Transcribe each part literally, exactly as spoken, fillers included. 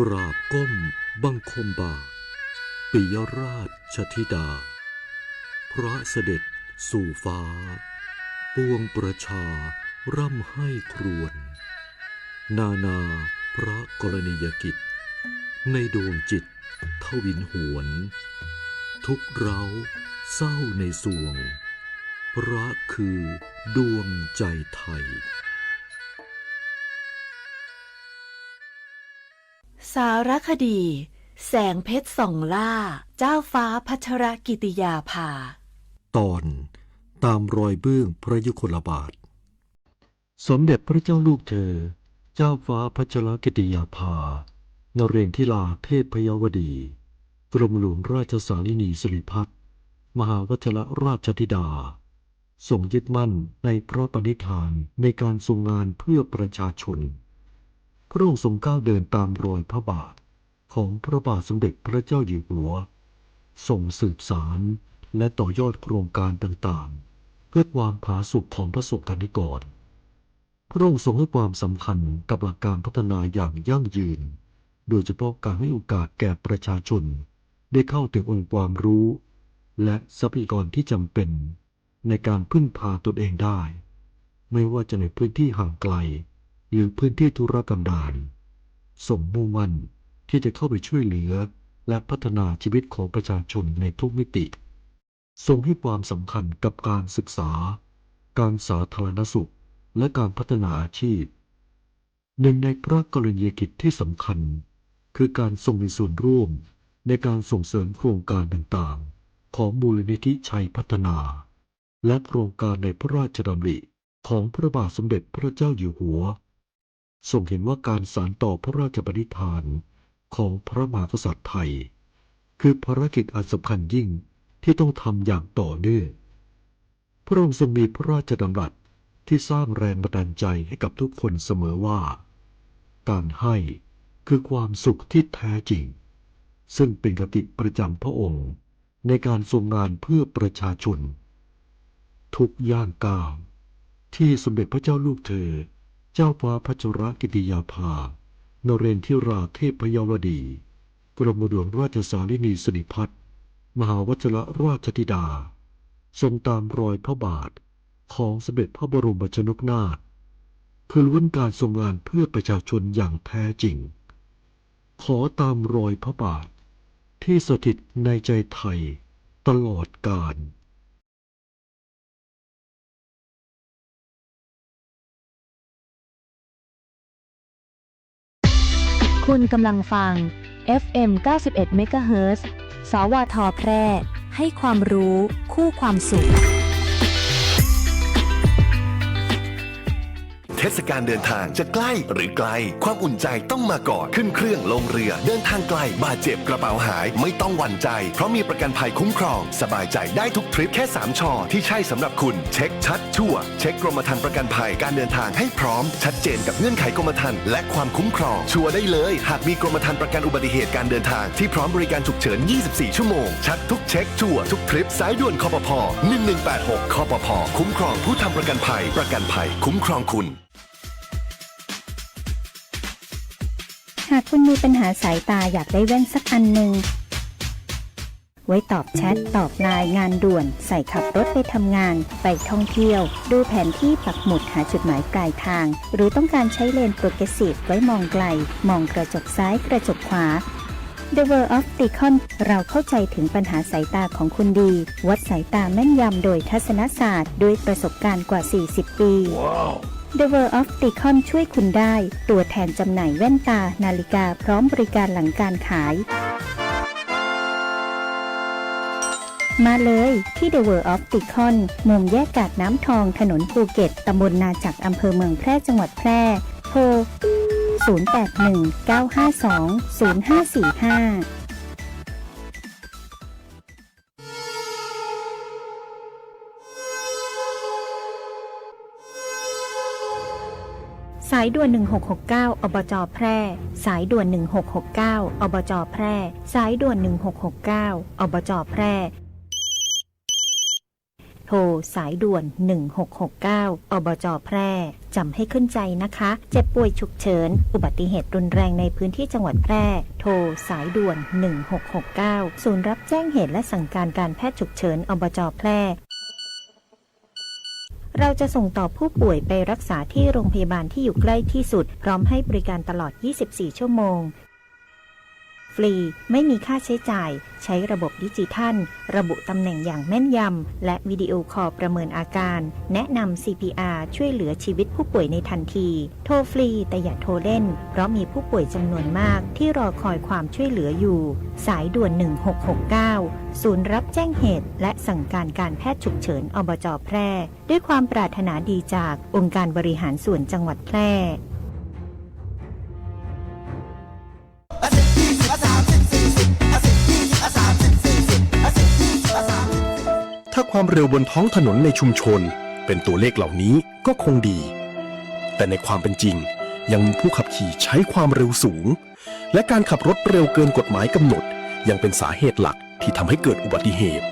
กราบก้มบังคมบาท ปิยราชธิดา พระเสด็จสู่ฟ้า ปวงประชาร่ำไห้ครวญ นานาพระกรณียกิจ ในดวงจิตทวินหวน ทุกข์ร้าวเศร้าในสวง พระคือดวงใจไทย สารคดี แสงเพชรส่องล่า เจ้าฟ้าพัชรกิติยาภา ตอน ตามรอยเบื้องพระยุคลบาท สมเด็จพระเจ้าลูกเธอ เจ้าฟ้าพัชรกิติยาภา นเรนทิราเทพยวดี กรมหลวงราชสารินีสิริพัฒน์ มหาวัชรราชธิดา ทรงยึดมั่นในพระปณิธานในการทรงงานเพื่อประชาชน พระองค์ทรงก้าวเดินตามรอยพระบาทของพระบาทสมเด็จพระเจ้าอยู่หัว ทรงสืบสานและต่อยอดโครงการต่างๆ เพื่อความผาสุกของพระสงฆ์นิกร พระองค์ทรงให้ความสำคัญกับหลักการพัฒนาอย่างยั่งยืน โดยเฉพาะการให้โอกาสแก่ประชาชนได้เข้าถึงองค์ความรู้ และทรัพยากรที่จำเป็นในการพึ่งพาตนเองได้ ไม่ว่าจะในพื้นที่ห่างไกล หรือพื้นที่ทุรกันดาร ทรงมุ่งมั่นที่จะเข้าไปช่วยเหลือ และพัฒนาชีวิตของประชาชนในทุกมิติ ทรงให้ความสำคัญกับการศึกษา การสาธารณสุข และการพัฒนาอาชีพ หนึ่งในพระกรณียกิจที่สำคัญ คือการทรงมีส่วนร่วมในการส่งเสริมโครงการต่างๆ ของมูลนิธิชัยพัฒนา และโครงการในพระราชดำริของพระบาทสมเด็จพระเจ้าอยู่หัว ทรงเห็นว่าการสานต่อพระราชปณิธานของพระมหากษัตริย์ไทย คือภารกิจอันสำคัญยิ่งที่ต้องทำอย่างต่อเนื่อง พระองค์ทรงมีพระราชดำรัสที่สร้างแรงบันดาลใจให้กับทุกคนเสมอว่า การให้คือความสุขที่แท้จริง ซึ่งเป็นคติประจำพระองค์ในการทรงงานเพื่อประชาชน ทุกย่างก้าวที่สมเด็จพระเจ้าลูกเธอ เจ้าฟ้าพัชรกิติยาภา นเรนทิราเทพยวดี กรมหลวงราชสารินีสิริพัฒน์ มหาวัชรราชธิดา ทรงตามรอยพระบาทของสมเด็จพระบรมชนกนาถ คือล้วนการทรงงานเพื่อประชาชนอย่างแท้จริง ขอตามรอยพระบาทที่สถิตในใจไทยตลอดกาล คุณกำลังฟัง เอฟเอ็ม เก้าสิบเอ็ด เมกะเฮิรตซ์ สวท แพร่ ให้ความรู้คู่ความสุข เทศกาลเดินทางจะใกล้หรือไกล ความอุ่นใจต้องมาก่อน ขึ้นเครื่องลงเรือ เดินทางไกล บาดเจ็บ กระเป๋าหาย ไม่ต้องหวั่นใจ เพราะมีประกันภัยคุ้มครอง สบายใจได้ทุกทริป แค่สาม ชอ ที่ใช่สำหรับคุณ เช็คชัดชัวร์ เช็คกรมธรรม์ประกันภัยการเดินทางให้พร้อม ชัดเจนกับเงื่อนไขกรมธรรม์และความคุ้มครอง ชัวร์ได้เลย หากมีกรมธรรม์ประกันอุบัติเหตุการเดินทางที่พร้อมบริการฉุกเฉิน ยี่สิบสี่ ชั่วโมง ชัดทุกเช็ค ชัวร์ทุกทริป สายด่วน คปภ. หนึ่งหนึ่งแปดหก คปภ. คุ้มครองผู้ทำประกันภัย ประกันภัยคุ้มครองคุณ หากคุณมีปัญหาสายตา อยากได้แว่นสักอันหนึ่ง ไว้ตอบแชท ตอบไลน์ งานด่วน ใส่ขับรถไปทำงาน ไปท่องเที่ยว ดูแผนที่ปักหมุดหาจุดหมายปลายทาง หรือต้องการใช้เลนส์โปรเกรสซีฟไว้มองไกล มองกระจกซ้าย กระจกขวา The World of Ticon เราเข้าใจถึงปัญหาสายตาของคุณดี วัดสายตาแม่นยำโดยทัศนศาสตร์ ด้วยประสบการณ์กว่า สี่สิบ ปี The World of Ticon ช่วยคุณได้ ตัวแทนจำหน่ายแว่นตา นาฬิกา พร้อมบริการหลังการขาย มาเลยที่ The World of Ticon มุมแยกกาดน้ำทอง ถนนภูเก็ต ตำบลนาจักร อำเภอเมืองแพร่ จังหวัดแพร่ โทร ศูนย์แปดหนึ่ง เก้าห้าสอง ศูนย์ห้าสี่ห้า สายด่วน หนึ่งหกหกเก้า อบจ. แพร่ สายด่วน หนึ่งหกหกเก้า อบจ. แพร่ สายด่วน หนึ่งหกหกเก้า อบจ. แพร่ เ โทรสายด่วน หนึ่งหกหกเก้า อบจ. แพร่ จ๋ำให้ขึ้นใจ๋นะคะ เจ็บป่วยฉุกเฉิน อุบัติเหตุรุนแรงในพื้นที่จังหวัดแพร่ โทรสายด่วน หนึ่งหกหกเก้า ศูนย์รับแจ้งเหตุและสั่งการการแพทย์ฉุกเฉิน อบจ. แพร่ เราจะส่งต่อผู้ป่วยไปรักษาที่โรงพยาบาลที่อยู่ใกล้ที่สุด พร้อมให้บริการตลอด ยี่สิบสี่ ชั่วโมง ฟรี ไม่มีค่าใช้จ่าย ใช้ระบบดิจิทัล ระบุตำแหน่งอย่างแม่นยำ และวิดีโอคอลประเมินอาการ แนะนำ ซีพีอาร์ ช่วยเหลือชีวิตผู้ป่วยในทันที โทรฟรี แต่อย่าโทรเล่น เพราะมีผู้ป่วยจำนวนมากที่รอคอยความช่วยเหลืออยู่ สายด่วน หนึ่งหกหกเก้า ศูนย์รับแจ้งเหตุ และสั่งการการแพทย์ฉุกเฉิน อบจ. แพร่ ด้วยความปรารถนาดีจากองค์การบริหารส่วนจังหวัดแพร่ ถ้าความเร็วบนท้องถนนในชุมชนเป็นตัวเลขเหล่านี้ก็คงดี แต่ในความเป็นจริงยังมีผู้ขับขี่ใช้ความเร็วสูง และการขับรถเร็วเกินกฎหมายกำหนด ยังเป็นสาเหตุหลักที่ทำให้เกิดอุบัติเหตุ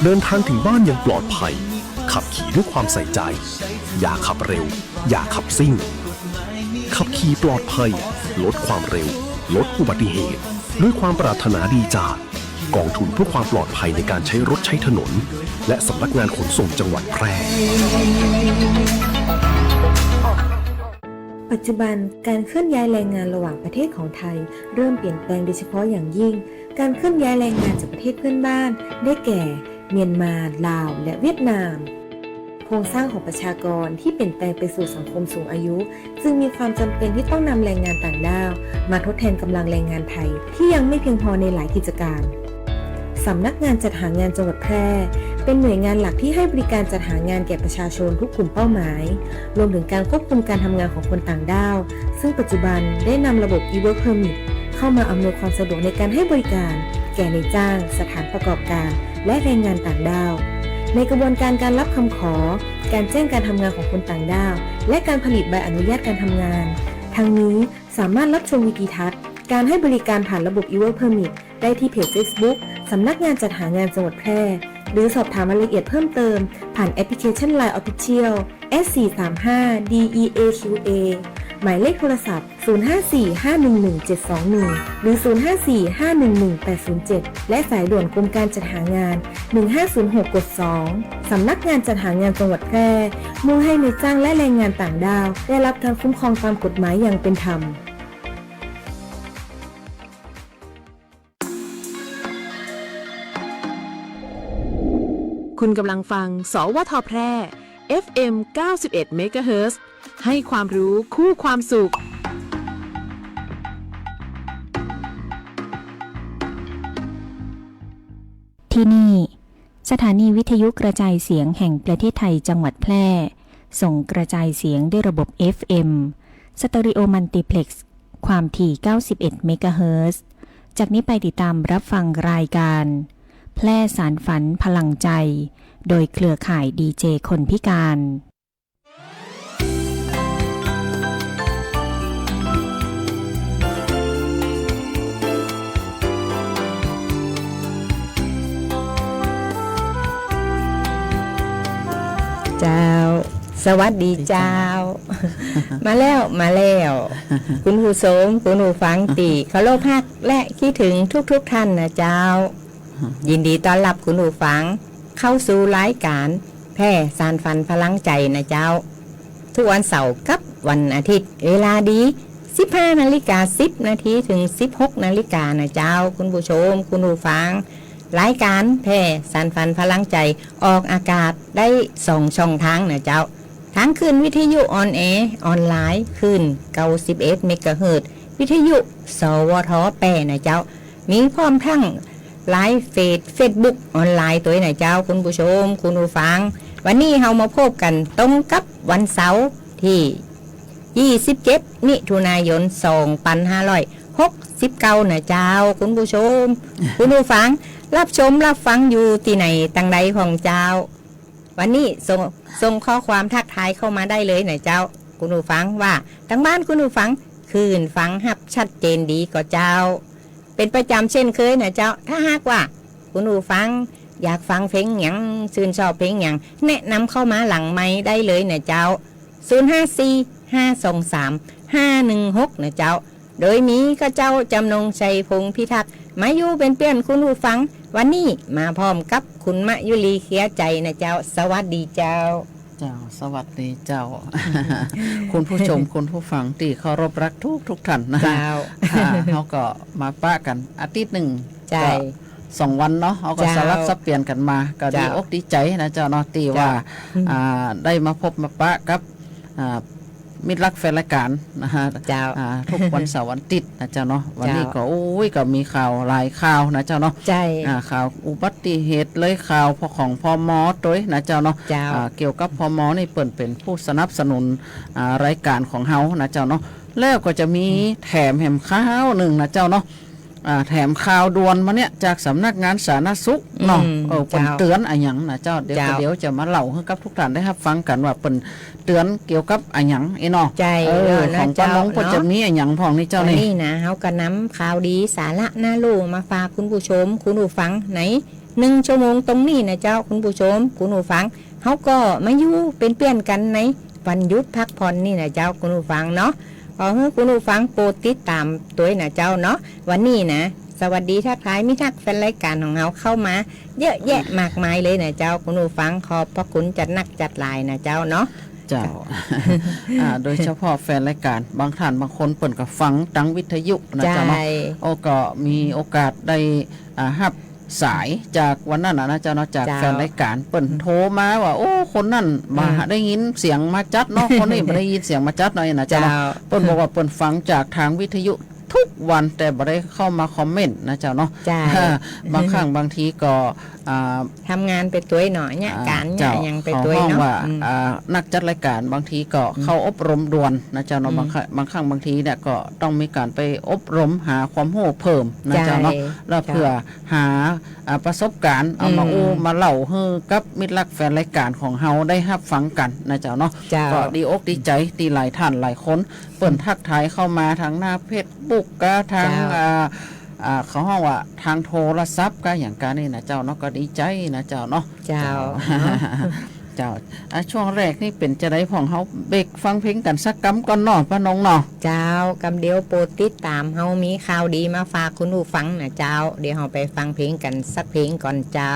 เดินทางถึงบ้านอย่างปลอดภัย ขับขี่ด้วยความใส่ใจ อย่าขับเร็ว อย่าขับซิ่ง ขับขี่ปลอดภัย ลดความเร็ว ลดอุบัติเหตุ ด้วยความปรารถนาดีจากกองทุนเพื่อความปลอดภัยในการใช้รถใช้ถนน และสำนักงานขนส่งจังหวัดแพร่ ปัจจุบันการเคลื่อนย้ายแรงงานระหว่างประเทศของไทย เริ่มเปลี่ยนแปลงโดยเฉพาะอย่างยิ่ง การเคลื่อนย้ายแรงงานจากประเทศเพื่อนบ้าน ได้แก่ เมียนมา ลาว และเวียดนาม โครงสร้างของประชากรที่เปลี่ยนแปลงไปสู่สังคมสูงอายุ จึงมีความจำเป็นที่ต้องนำแรงงานต่างด้าว มาทดแทนกำลังแรงงานไทยที่ยังไม่เพียงพอในหลายกิจการ สำนักงานจัดหางานจังหวัดแพร่ เป็นหน่วยงานหลักที่ให้บริการจัดหางานแก่ประชาชนทุกกลุ่มเป้าหมาย รวมถึงการควบคุมการทำงานของคนต่างด้าว ซึ่งปัจจุบันได้นำระบบ e-work permit เข้ามาอำนวยความสะดวกในการให้บริการ แก่นายจ้าง สถานประกอบการ และแรงงานต่างด้าว ในกระบวนการการรับคำขอ การแจ้งการทำงานของคนต่างด้าว และการผลิตใบอนุญาตการทำงาน ทั้งนี้สามารถรับชมวิดีทัศน์ การให้บริการผ่านระบบ e-work permit ได้ที่เพจ Facebook สำนักงานจัดหางานจังหวัดแพร่ หรือสอบถามรายละเอียดเพิ่มเติม ผ่านแอปพลิเคชัน Line Official แอท สี่สามห้า ดี อี เอ คิว เอ หมายเลขโทรศัพท์ ศูนย์ห้าสี่ ห้าหนึ่งหนึ่ง เจ็ดสองหนึ่ง หรือ ศูนย์ห้าสี่ ห้าหนึ่งหนึ่ง แปดศูนย์เจ็ด และสายด่วนกรมการจัดหางาน หนึ่งห้าศูนย์หก กด สอง สำนักงานจัดหางานจังหวัดแพร่ มุ่งให้นายจ้างและแรงงานต่างด้าว ได้รับการคุ้มครองตามกฎหมายอย่างเป็นธรรม คุณกำลังฟัง สวท แพร่ เอฟเอ็ม เก้าสิบเอ็ด เมกะเฮิรตซ์ ให้ความรู้คู่ความสุข ที่นี่ สถานีวิทยุกระจายเสียงแห่งประเทศไทยจังหวัดแพร่ ส่งกระจายเสียงด้วยระบบ เอฟเอ็ม สเตอริโอมัลติเพล็กซ์ ความถี่ เก้าสิบเอ็ด เมกะเฮิรตซ์ จากนี้ไปติดตามรับฟังรายการ แพร่สานฝันพลังใจ โดยเครือข่ายดีเจคนพิการ เจ้า สวัสดีเจ้า มาแล้ว มาแล้ว คุณผู้ชม คุณผู้ฟังตี้เคารพฮัก และคิดถึงทุกๆ ท่านนะเจ้า ยินดีต้อนรับคุณผู้ฟังเข้าสู่รายการแพร่สานฝันพลังใจนะเจ้า ทุกวันเสาร์กับวันอาทิตย์ เวลาดี สิบห้านาฬิกาสิบนาที ถึง สิบหกนาฬิกานะเจ้า คุณผู้ชม คุณผู้ฟัง รายการแพร่สานฝันพลังใจออกอากาศได้สองช่องทางนะเจ้า ทางคลื่นวิทยุออนแอร์ออนไลน์คลื่น เก้าสิบเอ็ด เมกะเฮิรตซ์ วิทยุ สวท แพร่นะเจ้า มีพร้อมทั้งไลฟ์เฟซ เฟซบุ๊ก ออนไลน์ตวยนะเจ้า คุณผู้ชม คุณผู้ฟัง วันนี้เฮามาพบกันตรงกับวันเสาร์ที่ ยี่สิบเจ็ด มิถุนายน สองพันห้าร้อยหกสิบเก้านะเจ้า คุณผู้ชม คุณผู้ฟัง รับชมรับฟังอยู่ตี้ไหนตังใดพ่องเจ้า วันนี้ส่ง ส่งข้อความทักทายเข้ามาได้เลยนะเจ้า คุณผู้ฟัง ว่าตังบ้านคุณผู้ฟังคลื่นฟังฮับชัดเจนดีก่อเจ้า เป็นประจำเช่นเคยนะเจ้า ถ้าหากว่าคุณผู้ฟัง อยากฟังเพลงหยัง ซื่นชอบเพลงหยัง แนะนำเข้ามาหลังไมค์ได้เลยนะเจ้า ศูนย์ห้าสี่ ห้าสองสาม ห้าหนึ่งหก นะเจ้า โดยมีข้าเจ้า จำนงชัย พงษ์พิทักษ์ มาอยู่เป๋นเปื้อนคุณผู้ฟัง วันนี้มาพร้อมกับคุณมะยุรี เคลียร์ใจ นะเจ้า สวัสดีเจ้า เจ้า สวัสดีเจ้า คุณผู้ชม คุณผู้ฟังตี้เคารพรักทุกๆ ท่านนะ เจ้า อ่า เฮาก็มาปะกั๋นอาทิตย์นึ่ง ใจ้ ก็สองวันเนาะ เฮาก็ เจ้า สลับสับเปลี่ยนกั๋นมา ก็ดี เจ้า อกดีใจ๋นะเจ้าเนาะ ตี้ว่า เจ้า อ่า ได้มาพบมาปะกับ อ่า มิตรรักแฟนรายก๋านนะฮะ เจ้า อ่า ทุกวันเสาร์วันอาทิตย์นะเจ้าเนาะ วันนี้ เจ้า ก็ โอ้ย ก็มีข่าวหลายข่าวนะเจ้าเนาะ ใจ้ อ่า ข่าวอุบัติเหตุเลย ข่าวพอของ พม. ตวยนะเจ้าเนาะ เจ้า อ่า เกี่ยวกับ พม. นี่เปิ้นเป๋นผู้สนับสนุน อ่า รายก๋านของเฮานะเจ้าเนาะ แล้วก็จะมี อืม แถมแหมข่าวนึ่งนะเจ้าเนาะ อ่า แถมข่าวด่วนมาเนี่ย จากสำนักงานสาธารณสุขเนาะ อืม เออ เปิ้น เจ้า เตื๋อนอะหยังนะเจ้า เดี๋ยว เจ้า ก็เดี๋ยวจะมาเล่าหื้อกับทุกท่านได้ฮับฟังกั๋นว่าเปิ้นเตื๋อนเกี่ยวกับอะหยังเอ้เนาะ ใจ้ เออ แล้วนะ ของป้านง เจ้า เปิ้น เนาะ จะมีอะหยังพ่องนี่เจ้า วันนี้ นี่นะ เฮาก็นำข่าวดีสาระน่าฮู้มาฝากคุณผู้ชม คุณผู้ฟังในหนึ่งชั่วโมงตรงนี้นะเจ้า คุณผู้ชม คุณผู้ฟัง เฮาก็มาอยู่เป๋นเปื้อนกั๋นในวันหยุดพักผ่อนนี่นะเจ้า คุณผู้ฟังเนาะ ขอหื้อคุณผู้ฟังโปรดติดต๋ามตวยนะเจ้าเนาะ วันนี้นะ สวัสดีทักทายมิตรรักแฟนรายก๋านของเฮาเข้ามาเยอะแยะมากมายเลยนะเจ้า คุณผู้ฟัง ขอบพระคุณจัดหนักจัดหลายนะเจ้าเนาะ เจ้า อ่า โดยเฉพาะแฟนรายก๋าน บางท่านบางคนเปิ้นก็ฟังตางวิทยุนะเจ้าเนาะ ใจ้ โอ้ ก็มีโอกาสได้ อ่า ฮับ สายจากวันนั้นน่ะนะเจ้าเนาะ จาก เจ้า แฟนรายก๋าน เปิ้น อืม โทรมาว่า โอ้ คนนั้น อืม บ่าได้ยินเสียงมาจั๊ดเนาะ คนนี้บ่ได้ยินเสียงมาจั๊ดเนาะ นะเจ้าเนาะ เจ้า เปิ้นบอกว่าเปิ้นฟังจากตางวิทยุทุกวัน แต่บ่ได้เข้ามาคอมเมนต์นะเจ้าเนาะ ใจ้ บางครั้งบางทีก็ อ่า ทำงานไปตวยเนาะ เนี่ย อ่า ก๋านเนี่ย เจ้า หยังไปตวยเนาะ เขาฮ้องว่า อืม อ่า นักจัดรายก๋านบางทีก็ อืม เข้าอบรมด่วนนะเจ้าเนาะ อืม บางครั้ง บางครั้งบางทีเนี่ยก็ต้องมีก๋านไปอบรมหาความฮู้เพิ่มนะเจ้าเนาะ ใจ้ แล้วเพื่อ เจ้า หา อ่า ประสบก๋ารณ์ เอามา อืม อู้มาเล่าหื้อกับมิตรรักแฟนรายก๋านของเฮาได้ฮับฟังกั๋นนะเจ้าเนาะ เจ้า ก็ดีอกดีใจ๋ตี้หลายท่านหลายคน เปิ้น อืม ทักทายเข้ามาตางหน้าเฟซบุ๊ก กาตาง เจ้า อ่า อ่า เขาฮ้องว่าตางโทรศัพท์ กาอะหยังกานี่นะเจ้าเนาะ ก็ดีใจ๋นะเจ้าเนาะ เจ้า เจ้า เนาะ เจ้า อ่ะ ช่วงแรกนี่เป๋นจาใดพ่อง เฮาเบรกฟังเพลงกั๋นสักกำก่อนเนาะ ป้านงเนาะ เจ้า กำเดียวโปรดติดต๋าม เฮามีข่าวดีมาฝากคุณผู้ฟังนะเจ้า เดี๋ยวเฮาไปฟังเพลงกั๋นสักเพลงก่อนเจ้า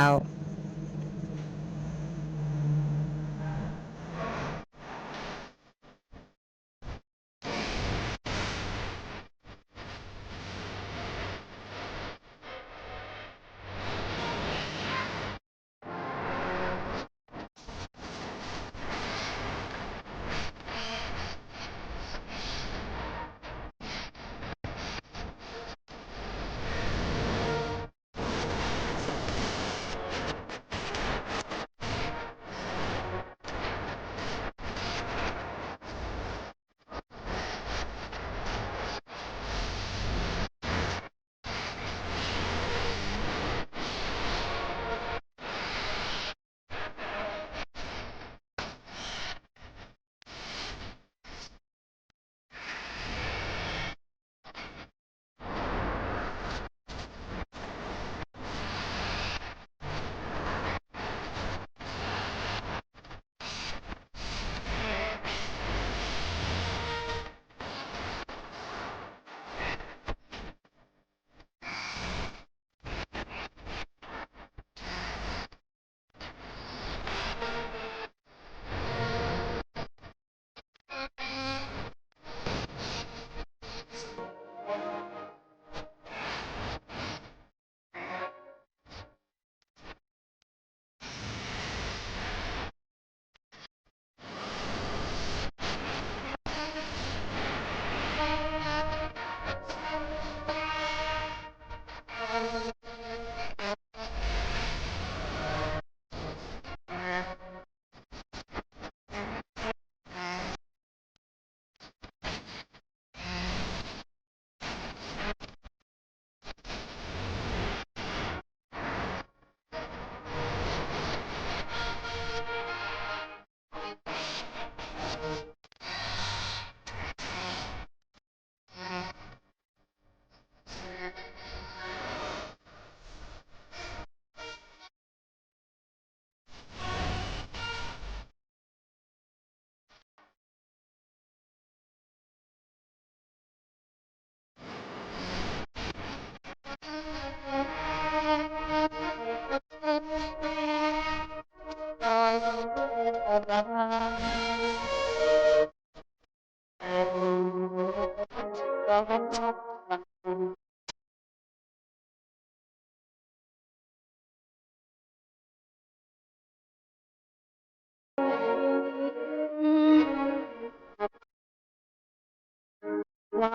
ข่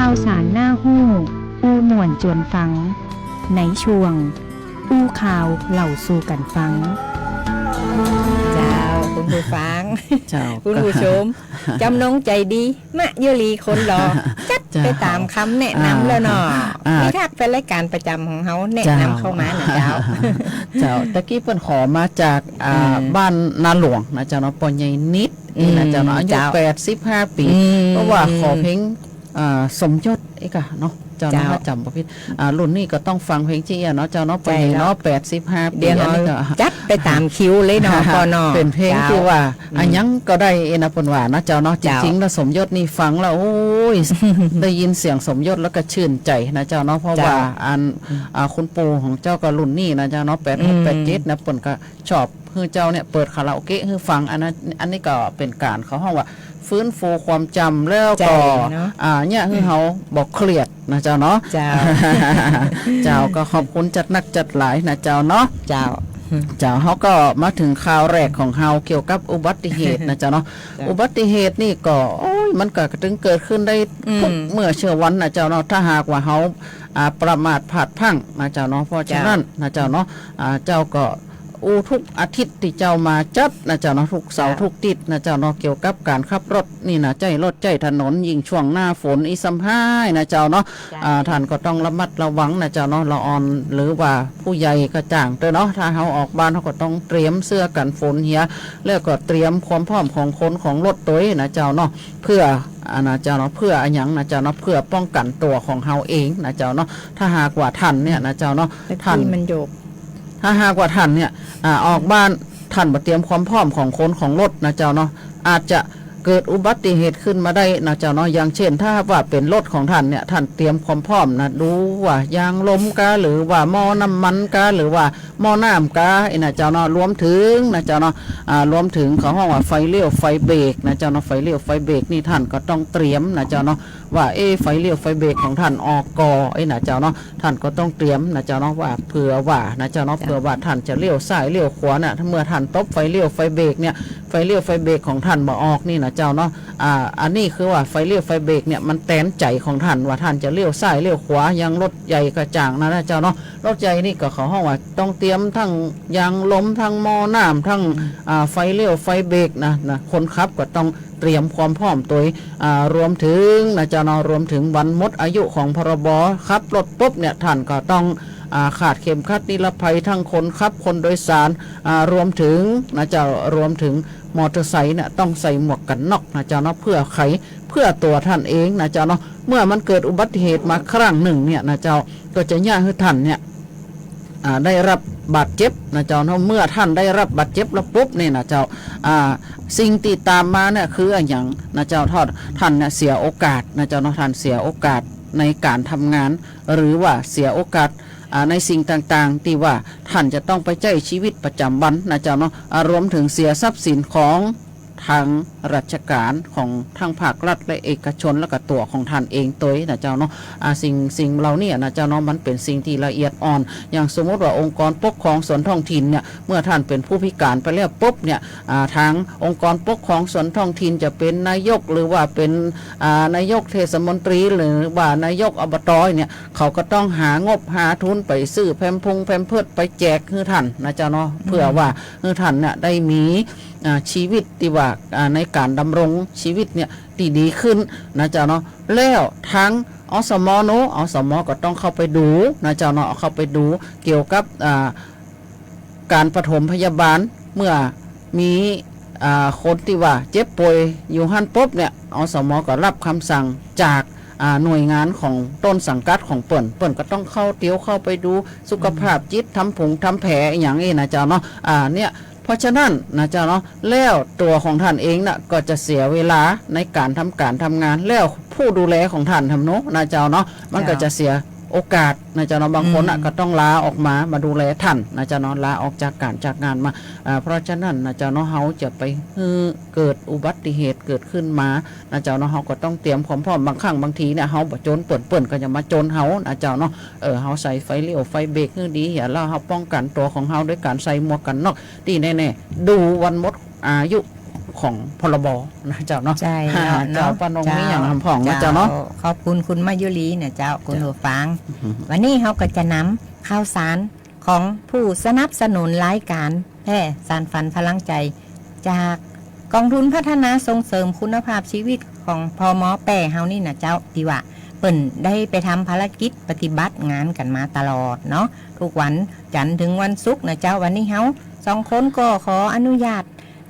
าวสารน่าฮู้ อู้ม่วนจวนฟัง ในช่วง อู้ข่าวเล่าสู่กั๋นฟัง เจ้า คุณผู้ฟัง เจ้า คุณผู้ชม จำนงใจ๋ดี มะยุรีคนหล่อ จัดไปต๋ามกำแนะนำแล้วเนาะ อ่า มีทักแฟนรายก๋านประจ๋ำของเฮาแนะนำเข้ามานะเจ้า เจ้า ตะกี้เปิ้นขอมาจาก อ่า อืม บ้านนาหลวงนะเจ้าเนาะ ป้อใหญ่นิดนี่นะเจ้าเนาะ อืม อายุ เจ้า แปดสิบห้าปี๋ อืม เพราะว่าขอเพลง อ่า สมยศเอกะเนาะ เจ้าเนาะ เจ้า ถ้าจ๋ำบ่ผิด อ่า รุ่นนี้ก็ต้องฟังเพลงเจ้าอี้เนาะ เจ้าเนาะ ใจ้ ป้อใหญ่เนาะ เนาะ แปดสิบห้าปี๋ เดี๋ยว อันนี้ก็ จัดไปต๋ามคิวเลยเนาะ ป้อเนาะ เป๋นเพลง เจ้า ตี้ว่า อืม อะหยังก็ได้เอนะ เปิ้นว่านะเจ้าเนาะ เจ้า จริงๆ แล้วสมยศนี่ฟังแล้ว โอ้ย ได้ยินเสียงสมยศแล้วก็ชื่นใจ๋นะเจ้าเนาะ เพราะ เจ้า ว่าอัน อืม อ่า คุณปู่ของเจ้าก็รุ่นนี้นะเจ้าเนาะ แปดหก อืม แปดเจ็ดนะ เปิ้นก็ชอบหื้อเจ้าเนี่ยเปิดคาราโอเกะหื้อฟัง อันนั้น อันนี้ก็เป๋นก๋านเขาฮ้องว่า ฟื้นฟูความจ๋ำแล้วก็ ใจ้เนาะ อ่า เนี่ย หื้อเฮาบ่เครียดนะเจ้าเนาะ เจ้า เจ้า ก็ขอบคุณจัดนักจัดหลายนะเจ้าเนาะ เจ้า เจ้า เฮาก็มาเถิงข่าวแรกของเฮาเกี่ยวกับอุบัติเหตุนะเจ้าเนาะ เจ้า อุบัติเหตุนี่ก็ โอ้ย มันก็ตึงเกิดขึ้นได้ทุก อืม เมื่อเช้าวันนะเจ้าเนาะ ถ้าหากว่าเฮา อ่า ประมาทพลาดพลั้งนะเจ้าเนาะ เพราะฉะนั้น เจ้า นะเจ้าเนาะ อ่า เจ้าก็ อู้ทุกอาทิตย์ตี้เจ้ามาจัดนะเจ้าเนาะ ทุกเสาร์ เจ้า ทุกติ๊ดนะเจ้าเนาะ เกี่ยวกับก๋านขับรถนี่นะ ใจ๊รถใจ๊ถนน ยิ่งช่วงหน้าฝนอี้ซ้ำฮ้ายนะเจ้าเนาะ เจ้า อ่า ท่านก็ต้องระมัดระวังนะเจ้าเนาะ ละอ่อนหรือว่าผู้ใหญ่ก็จ่างเต๊อะเนาะ ถ้าเฮาออกบ้านเฮาก็ต้องเตรียมเสื้อกั๋นฝนเหีย แล้วก็เตรียมความพร้อมของคนของรถตวยนะเจ้าเนาะ เพื่อ อ่า นะเจ้าเนาะ เพื่ออะหยังนะเจ้าเนาะ เพื่อป้องกั๋นตั๋วของเฮาเองนะเจ้าเนาะ ถ้าหากว่าท่านเนี่ยนะเจ้าเนาะ ตะกี้ ท่าน มันโยก ถ้าหากว่าท่านเนี่ย อ่า ออกบ้าน ท่านบ่เตรียมความพร้อมของคนของรถนะเจ้าเนาะ อาจจะเกิดอุบัติเหตุขึ้นมาได้นะเจ้าเนาะ อย่างเช่น ถ้าว่าเป๋นรถของท่านเนี่ย ท่านเตรียมความพร้อมนะ ดูว่ายางลมกา หรือว่าหม้อน้ำมันกา หรือว่าหม้อน้ำกา ไอ้นะเจ้าเนาะ รวมเถิงนะเจ้าเนาะ อ่า รวมเถิงเขาฮ้องว่าไฟเลี้ยวไฟเบรกนะเจ้าเนาะ ไฟเลี้ยวไฟเบรกนี่ท่านก็ต้องเตรียมนะเจ้าเนาะ ว่า เอ๊ะ ไฟเลี้ยวไฟเบรกของท่านออกก่อ ไอ้นะเจ้าเนาะ ท่านก็ต้องเตรียมนะเจ้าเนาะ ว่าเผื่อว่านะเจ้าเนาะ เจ้า เผื่อว่าท่านจะเลี้ยวซ้ายเลี้ยวขวาน่ะ ถ้าเมื่อท่านตบไฟเลี้ยวไฟเบรกเนี่ย ไฟเลี้ยวไฟเบรกของท่านบ่ออกนี่นะเจ้าเนาะ อ่า อันนี้คือว่าไฟเลี้ยวไฟเบรกเนี่ยมันแตนใจ๋ของท่านว่าท่านจะเลี้ยวซ้ายเลี้ยวขวา อย่างรถใหญ่ก็จ่างนะ นะเจ้าเนาะ รถใหญ่นี่ก็เขาฮ้องว่าต้องเตรียมทั้งยางลม ทั้งหม้อน้ำ ทั้ง อืม อ่า ไฟเลี้ยวไฟเบรกนะ นะ คนขับก็ต้อง เตรียมความพร้อมตวย อ่า รวมเถิงนะเจ้าเนาะ รวมเถิงวันหมดอายุของ พรบ ขับรถปุ๊บเนี่ย ท่านก็ต้อง อ่า คาดเข็มขัดนิรภัย ทั้งคนขับ คนโดยสาร อ่า รวมเถิงนะเจ้า รวมเถิงมอเตอร์ไซค์เนี่ย ต้องใส่หมวกกั๋นน็อกนะเจ้าเนาะ เผื่อใคร เผื่อตั๋วท่านเองนะเจ้าเนาะ เมื่อมันเกิดอุบัติเหตุมาครั้งนึ่งเนี่ยนะเจ้า ก็จะเยียะหื้อท่านเนี่ย อ่า ได้รับบาดเจ็บนะเจ้าเนาะ เมื่อท่านได้รับบาดเจ็บแล้วปุ๊บเนี่ยนะเจ้า อ่า สิ่งตี้ตามมาเนี่ยคืออะหยังนะเจ้า ท่าน ท่านเนี่ยเสียโอกาสนะเจ้าเนาะ ท่านเสียโอกาสในก๋านทำงาน หรือว่าเสียโอกาส อ่า ในสิ่งต่างๆ ตี้ว่าท่านจะต้องไปใจ๊ชีวิตประจ๋ำวันนะเจ้าเนาะ อ่า รวมเถิงเสียทรัพย์สินของ ทางราชก๋านของทั้งภาครัฐและเอกชน แล้วก็ตั๋วของท่านเองตวยนะเจ้าเนาะ อ่า สิ่ง สิ่งเหล่านี้นะเจ้าเนาะ มันเป๋นสิ่งตี้ละเอียดอ่อน อย่างสมมุติว่าองค์กรปกครองส่วนท้องถิ่นเนี่ย เมื่อท่านเป๋นผู้พิการไปแล้วปุ๊บเนี่ย อ่า ทางองค์กรปกครองส่วนท้องถิ่นจะเป๋นนายก หรือว่าเป๋น อ่า นายกเทศมนตรี หรือว่านายก อบต. เนี่ย เขาก็ต้องหางบหาทุนไปซื้อแพมพุงแพมเพิร์สไปแจกหื้อท่านนะเจ้าเนาะ อืม เผื่อว่าหื้อท่านเนี่ยได้มี อ่า ชีวิตตี้ว่า อ่า ในก๋านดำรงชีวิตเนี่ยตี้ดีขึ้นนะเจ้าเนาะ แล้วทาง อสม เนาะ อสม ก็ต้องเข้าไปดูนะเจ้าเนาะ เข้าไปดูเกี่ยวกับ อ่า ก๋านปฐมพยาบาล เมื่อมี อ่า คนตี้ว่าเจ็บป่วยอยู่หั้นปุ๊บเนี่ย อสม ก็ฮับกำสั่งจาก อ่า หน่วยงานของต้นสังกัดของเปิ้น เปิ้นก็ต้องเข้าเตียวเข้าไปดูสุขภาพจิต อืม ทำผงทำแผลอะหยังอี้นะเจ้าเนาะ อ่า เนี่ย เพราะฉะนั้นนะเจ้าเนาะ แล้วตั๋วของท่านเองน่ะก็จะเสียเวลาในก๋านทำก๋านทำงาน แล้วผู้ดูแลของท่านทำเนาะนะเจ้าเนาะ มันก็ เจ้า จะเสีย โอกาสนะเจ้าเนาะ บางคนน่ะ อืม ก็ต้องลาออกมา มาดูแลต้านนะเจ้าเนาะ ลาออกจากก๋านจากงานมา อ่า เพราะฉะนั้นนะเจ้าเนาะ เฮาจะไปหื้อเกิดอุบัติเหตุเกิดขึ้นมานะเจ้าเนาะ เฮาก็ต้องเตรียมความพร้อม บางครั้งบางทีเนี่ย เฮาบ่จนเปิ้น เปิ้นก็จะมาจนเฮานะเจ้าเนาะ เออ เฮาใส่ไฟเลี้ยวไฟเบรกหื้อดีเหีย แล้วเฮาป้องกั๋นตั๋วของเฮาด้วยก๋านใส่หมวกกั๋นน็อก ตี้แน่ๆ ดูวันหมดอายุของ พรบ นะเจ้าเนาะ ใจ้แล้วเนาะ เจ้า ป้านง เจ้า มีอย่างหำผ่องนะเจ้าเนาะ เจ้า ขอบคุณคุณมายุรีนะเจ้า คุณ เจ้า ผู้ฟัง อือหือ วันนี้เฮาก็จะนำข่าวสารของผู้สนับสนุนรายก๋านแพร่สานฝันพลังใจ๋ จากก๋องทุนพัฒนาส่งเสริมคุณภาพชีวิตของ พม. แป้เฮานี่นะเจ้า ตี้ว่าเปิ้นได้ไปทำภารกิจปฏิบัติงานกั๋นมาตลอดเนาะ ทุกวันจันทร์เถิงวันศุกร์นะเจ้า วันนี้เฮาสองคนก็ขออนุญาต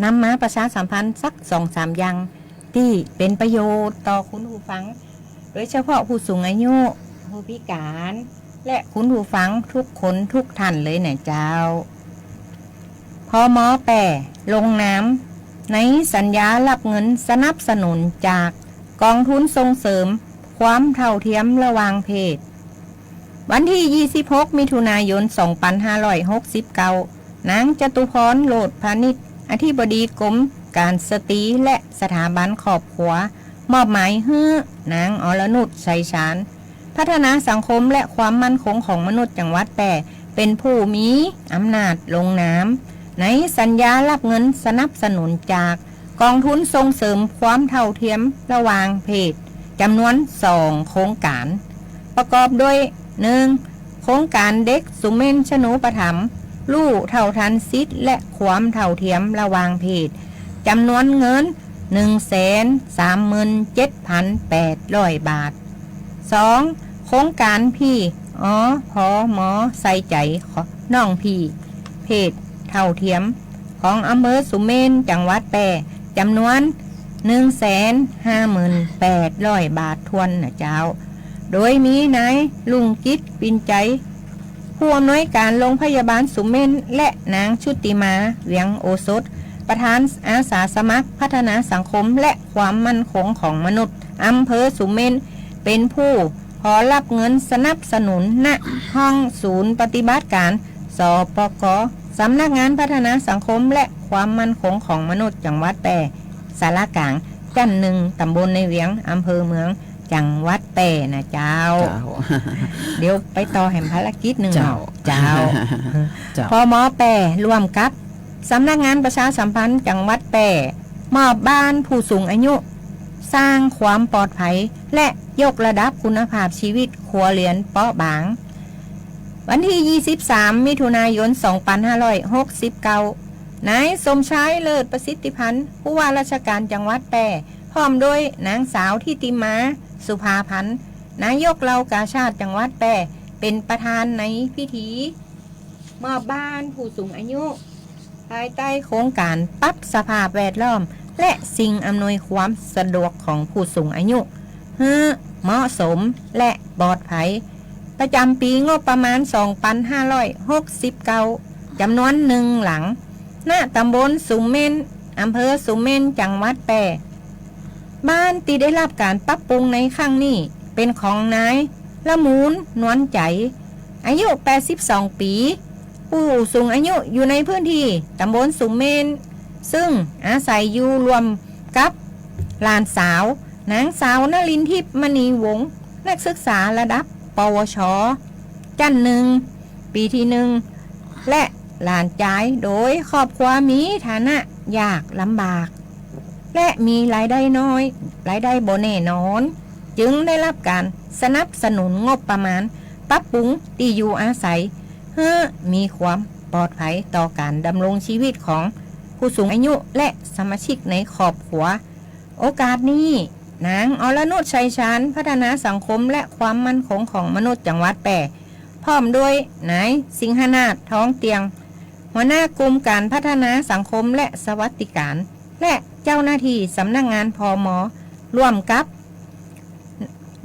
นำมาประชาสัมพันธ์สักสองสามอย่าง ตี้เป๋นประโยชน์ต่อคุณผู้ฟัง โดยเฉพาะผู้สูงอายุ ผู้พิก๋าน และคุณผู้ฟังทุกคนทุกต้านเลยนะเจ้า พม. แป้ลงนามในสัญญาฮับเงินสนับสนุนจากก๋องทุนส่งเสริมความเท่าเทียมระหว่างเพศ วันตี้ยี่สิบหก มิถุนายน สองปันห้าร้อยหกสิบเก้า นางจตุพร โลดพานิช อธิบดีกรมก๋านสตรีและสถาบันครอบครัว มอบหมายหื้อนางอรนุช ชัยชาญ พัฒนาสังคมและความมั่นคงของมนุษย์จังหวัดแป้ เป๋นผู้มีอำนาจลงนาม ในสัญญาฮับเงินสนับสนุนจากก๋องทุนส่งเสริมความเท่าเทียมระหว่างเพศ จ๋ำนวนสองโครงก๋าน ประกอบด้วย หนึ่ง โครงก๋านเด็กสุเมญชนูปถัมภ์ ฮู้เท่าตันสิทธิ์และความเท่าเทียมระหว่างเพศ จ๋ำนวนเงิน หนึ่งแสนสามหมื่นเจ็ดพันแปดร้อยบาท สอง โครงก๋านพี่ อ พ ม ใส่ใจ๋น้องพี่ เพศเท่าเทียม ของอำเภอสุเมญ จังหวัดแป้ จ๋ำนวน หนึ่งแสนห้าหมื่นแปดร้อยบาทถ้วนนะเจ้า โดยมีนายลุงกิจ ปิ่นใจ ผู้อำนวยก๋านโรงพยาบาลสุเมญ และนางชุติมา เวียงโอสถ ประธานอาสาสมัครพัฒนาสังคมและความมั่นคงของมนุษย์อำเภอสุเมญ เป๋นผู้ขอฮับเงินสนับสนุน ณ ห้องศูนย์ปฏิบัติก๋าน สปก สำนักงานพัฒนาสังคมและความมั่นคงของมนุษย์จังหวัดแป้ ศาลากลาง จั้นหนึ่ง ต๋ำบลในเวียง อำเภอเมือง จังหวัดแป้นะเจ้า เจ้า เดี๋ยวไปต่อแหมภารกิจนึ่ง เจ้า เนาะ เจ้า เจ้า พม. แป้ร่วมกับสำนักงานประชาสัมพันธ์จังหวัดแป้ มอบบ้านผู้สูงอายุ สร้างความปลอดภัย และยกระดับคุณภาพชีวิตครัวเรือนเปราะบาง วันตี้ยี่สิบสาม มิถุนายน สองปันห้าร้อยหกสิบเก้า นายสมชาย เลิศประสิทธิพันธ์ ผู้ว่าราชการจังหวัดแป้ พร้อมด้วยนางสาวทิติมา สุภาพันธ์ นายกเหล่ากาชาดจังหวัดแป้ เป๋นประธานในพิธีมอบบ้านผู้สูงอายุ ภายใต้โครงก๋านปรับสภาพแวดล้อม และสิ่งอำนวยความสะดวกของผู้สูงอายุ หื้อเหมาะสมและปลอดภัย ประจ๋ำปี๋งบประมาณ สองปันห้าร้อยหกสิบเก้า จ๋ำนวนหนึ่งหลัง ณ ต๋ำบลสุเมญ อำเภอสุเมญ จังหวัดแป้ บ้านตี้ได้ฮับก๋านปรับปรุงในครั้งนี้ เป๋นของนายละมูล นวลใจ๋ อายุแปดสิบสองปี๋ ผู้สูงอายุอยู่ในพื้นตี้ต๋ำบลสุเมญ ซึ่งอาศัยอยู่ร่วมกับหลานสาว นางสาวนลินทิพย์ มณีวงศ์ นักศึกษาระดับ ปวช จั้นหนึ่ง ปี๋ตี้หนึ่ง และหลานจาย โดยครอบครัวมีฐานะยากลำบาก และมีรายได้น้อย รายได้บ่แน่นอน จึงได้ฮับก๋านสนับสนุนงบประมาณปรับปรุงตี้อยู่อาศัย หื้อมีความปลอดภัยต่อก๋านดำรงชีวิตของผู้สูงอายุและสมาชิกในครอบครัว โอกาสนี้ นางอรนุช ชัยชาญ พัฒนาสังคมและความมั่นคงของมนุษย์จังหวัดแป้ พร้อมด้วยนายสิงหนาถ ทองเตียง หัวหน้ากลุ่มก๋านพัฒนาสังคมและสวัสดิก๋าน และเจ้าหน้าตี้สำนักงาน พม. ร่วมกับ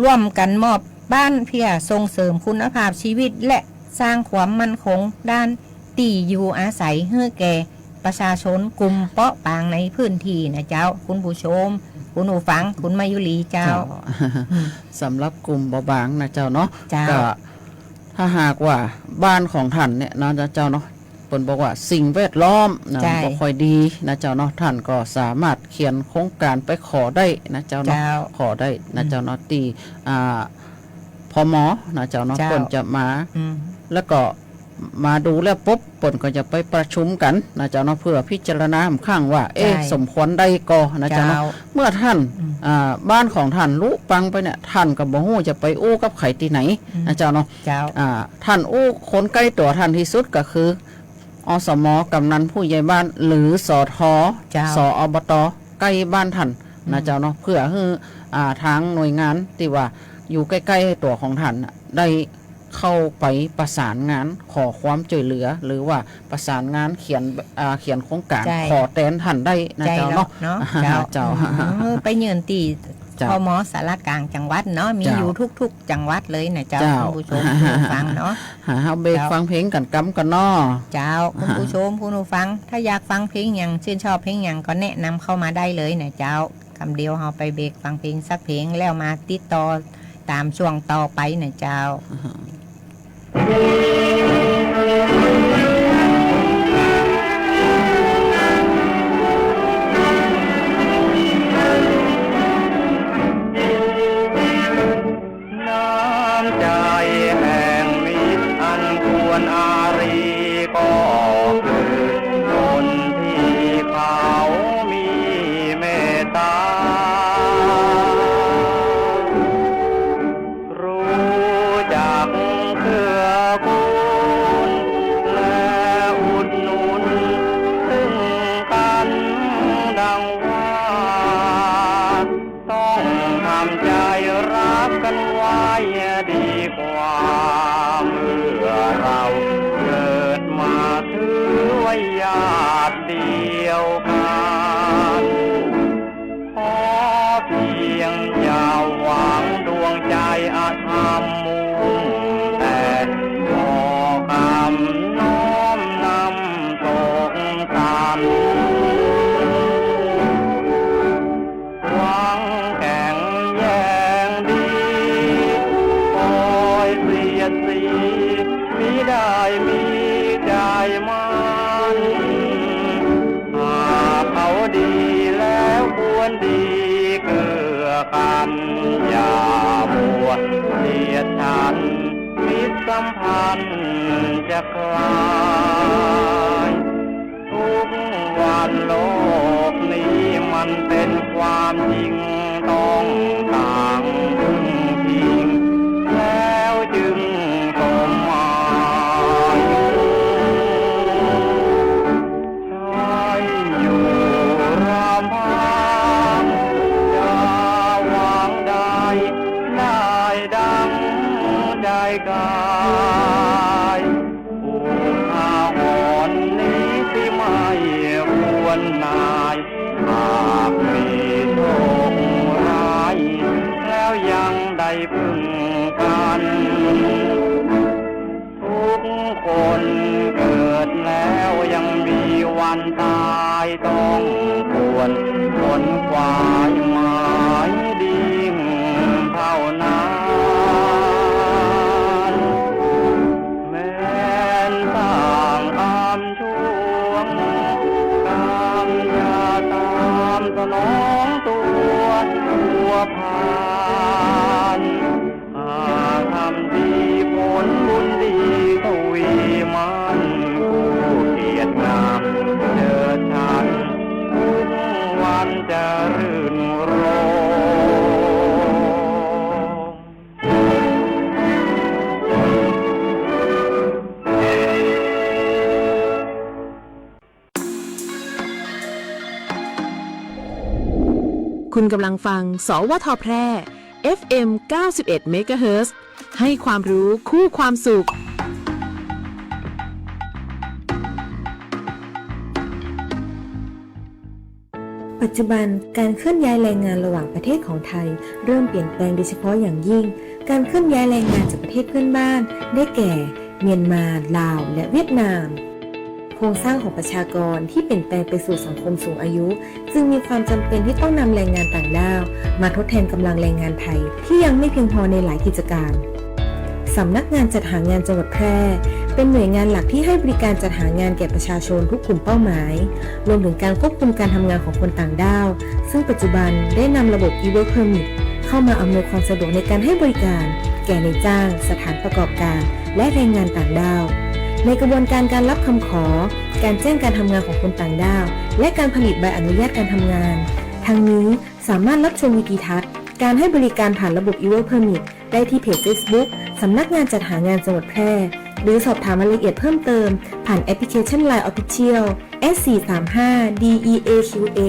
ร่วมกั๋นมอบบ้านเพื่อส่งเสริมคุณภาพชีวิต และสร้างความมั่นคงด้านตี้อยู่อาศัยหื้อแก่ประชาชนกลุ่มเปราะบางในพื้นตี้นะเจ้า คุณผู้ชม คุณผู้ฟัง คุณมายุรีเจ้า เจ้า อืม สำหรับกลุ่มเบาบางนะเจ้าเนาะ เจ้า ก็ถ้าหากว่าบ้านของท่านเนี่ยนะเจ้าเนาะ เปิ้นบอกว่าสิ่งแวดล้อมนะ ใช่ บ่ค่อยดีนะเจ้าเนาะ ท่านก็สามารถเขียนโครงการไปขอได้นะเจ้าเนาะ เจ้า ขอได้นะเจ้าเนาะ อืม ตี้ อ่า พม นะเจ้าเนาะ เจ้า เปิ้นจะมา อืม แล้วก็มาดูแล้วปุ๊บ เปิ้นก็จะไปประชุมกั๋นนะเจ้าเนาะ เพื่อพิจารณาอีกครั้งว่า เอ๊ะ ใช่ สมควรได้ก่อนะเจ้าเนาะ เจ้า เมื่อท่าน อืม อ่า บ้านของท่านลุปังไปเนี่ย ท่านก็บ่ฮู้จะไปอู้กับใผตี้ไหน อืม นะเจ้าเนาะ เจ้า อ่า ท่านอู้คนใก้ตั๋วท่านตี้สุดก็คือ อสม กำนันผู้ใหญ่บ้าน หรือ สท เจ้า ส อบต ใก้บ้านท่านนะ อืม เจ้าเนาะ เพื่อหื้อ อ่า ตางหน่วยงานตี้ว่าอยู่ใก้ๆตั๋วของท่านน่ะ ได้เข้าไปประสานงานขอความจ้วยเหลือ หรือว่าประสานงานเขียน อ่า เขียนโครงก๋าน ใช่ ขอแตนท่านได้นะ ใช่ เจ้าเนาะ แล้วเนาะ เจ้า เจ้า อืม ไปยื่นตี้ เจ้า พม สารกลางจังหวัดเนาะ มี เจ้า อยู่ทุกๆจังหวัดเลยนะเจ้า เจ้า คุณผู้ชม คุณผู้ฟังเนาะ หาเฮาเบรก เจ้า ฟังเพลงกั๋นกำก่อนเนาะ เจ้า คุณผู้ชม คุณผู้ฟัง ถ้าอยากฟังเพลงหยัง ชื่นชอบเพลงหยังก็แนะนำเข้ามาได้เลยนะเจ้า กำเดียวเฮาไปเบรกฟังเพลงสักเพลง แล้วมาติดต่อตามช่วงต่อไปนะเจ้า น้ำใจแห่งมิตรอันควรอารี ก็คือคนที่เขามีเมตตา รู้จักเกื้อกูลและอุดหนุนซึ่งกันดังว่า ต้องทำใจรักกันไว้ดีกว่า เมื่อเราเกิดมาถือว่าญาติเดียวกัน ขอเพียงอย่าหวังดวงใจอธรรมมุ่งแต่ ขอคำน้อมนำส่งสรรค์ หวังแข่งแย่งดี คอยเสียดสี มิได้มีใจมั่น หากเขาดีแล้วควรดีเกื้อกัน อย่ามัวเสียดฉัน มิตรสัมพันธ์จะคลาย ทุกวันโลกนี้มันเป็นความจริง ต้องต่างพึ่งพิง แล้วจึงสมหมาย ใช้อยู่ลำพัง จะหวังได้ ได้ดังใจกาย อุทาหรณ์นี้สิไม่ควรนาย หากมีโชคร้าย แล้วยังได้พึ่งกัน ทุกคนเกิดแล้วยังมีวันตาย ต้องควรขนขวายหมายดียิ่งเท่านั้น แม้นสร้างกรรมชั่ว กรรมอย่าตามสนองตัวพัวพัน หากทำดีผลบุญดีทวีมัน ผู้เกียรติงามเจิดฉัน ทุกวันจะรื่นรมย์ คุณกำลังฟัง สวท แพร่ เอฟเอ็ม เก้าสิบเอ็ด เมกะเฮิรตซ์ ให้ความรู้คู่ความสุข ปัจจุบันการเคลื่อนย้ายแรงงานระหว่างประเทศของไทยเริ่มเปลี่ยนแปลงโดยเฉพาะอย่างยิ่ง การเคลื่อนย้ายแรงงานจากประเทศเพื่อนบ้าน ได้แก่ เมียนมา ลาว และเวียดนาม โครงสร้างของประชากรที่เปลี่ยนแปลงไปสู่สังคมสูงอายุ จึงมีความจำเป็นที่ต้องนำแรงงานต่างด้าวมาทดแทนกำลังแรงงานไทยที่ยังไม่เพียงพอในหลายกิจการ สำนักงานจัดหางานจังหวัดแพร่ เป็นหน่วยงานหลักที่ให้บริการจัดหางานแก่ประชาชนทุกกลุ่มเป้าหมาย รวมถึงการควบคุมการทำงานของคนต่างด้าว ซึ่งปัจจุบันได้นำระบบ e-work permit เข้ามาอำนวยความสะดวกในการให้บริการแก่นายจ้าง สถานประกอบการ และแรงงานต่างด้าว ในกระบวนการการรับคำขอ การแจ้งการทำงานของคนต่างด้าว และการผลิตใบอนุญาตการทำงาน ทั้งนี้สามารถรับชมวิดีทัศน์การให้บริการผ่านระบบ e-work permit ได้ที่เพจ Facebook สำนักงานจัดหางานจังหวัดแพร่ หรือสอบถามรายละเอียดเพิ่มเติมผ่านแอปพลิเคชัน ไลน์ Official แอท สี่สามห้า ดี อี เอ คิว เอ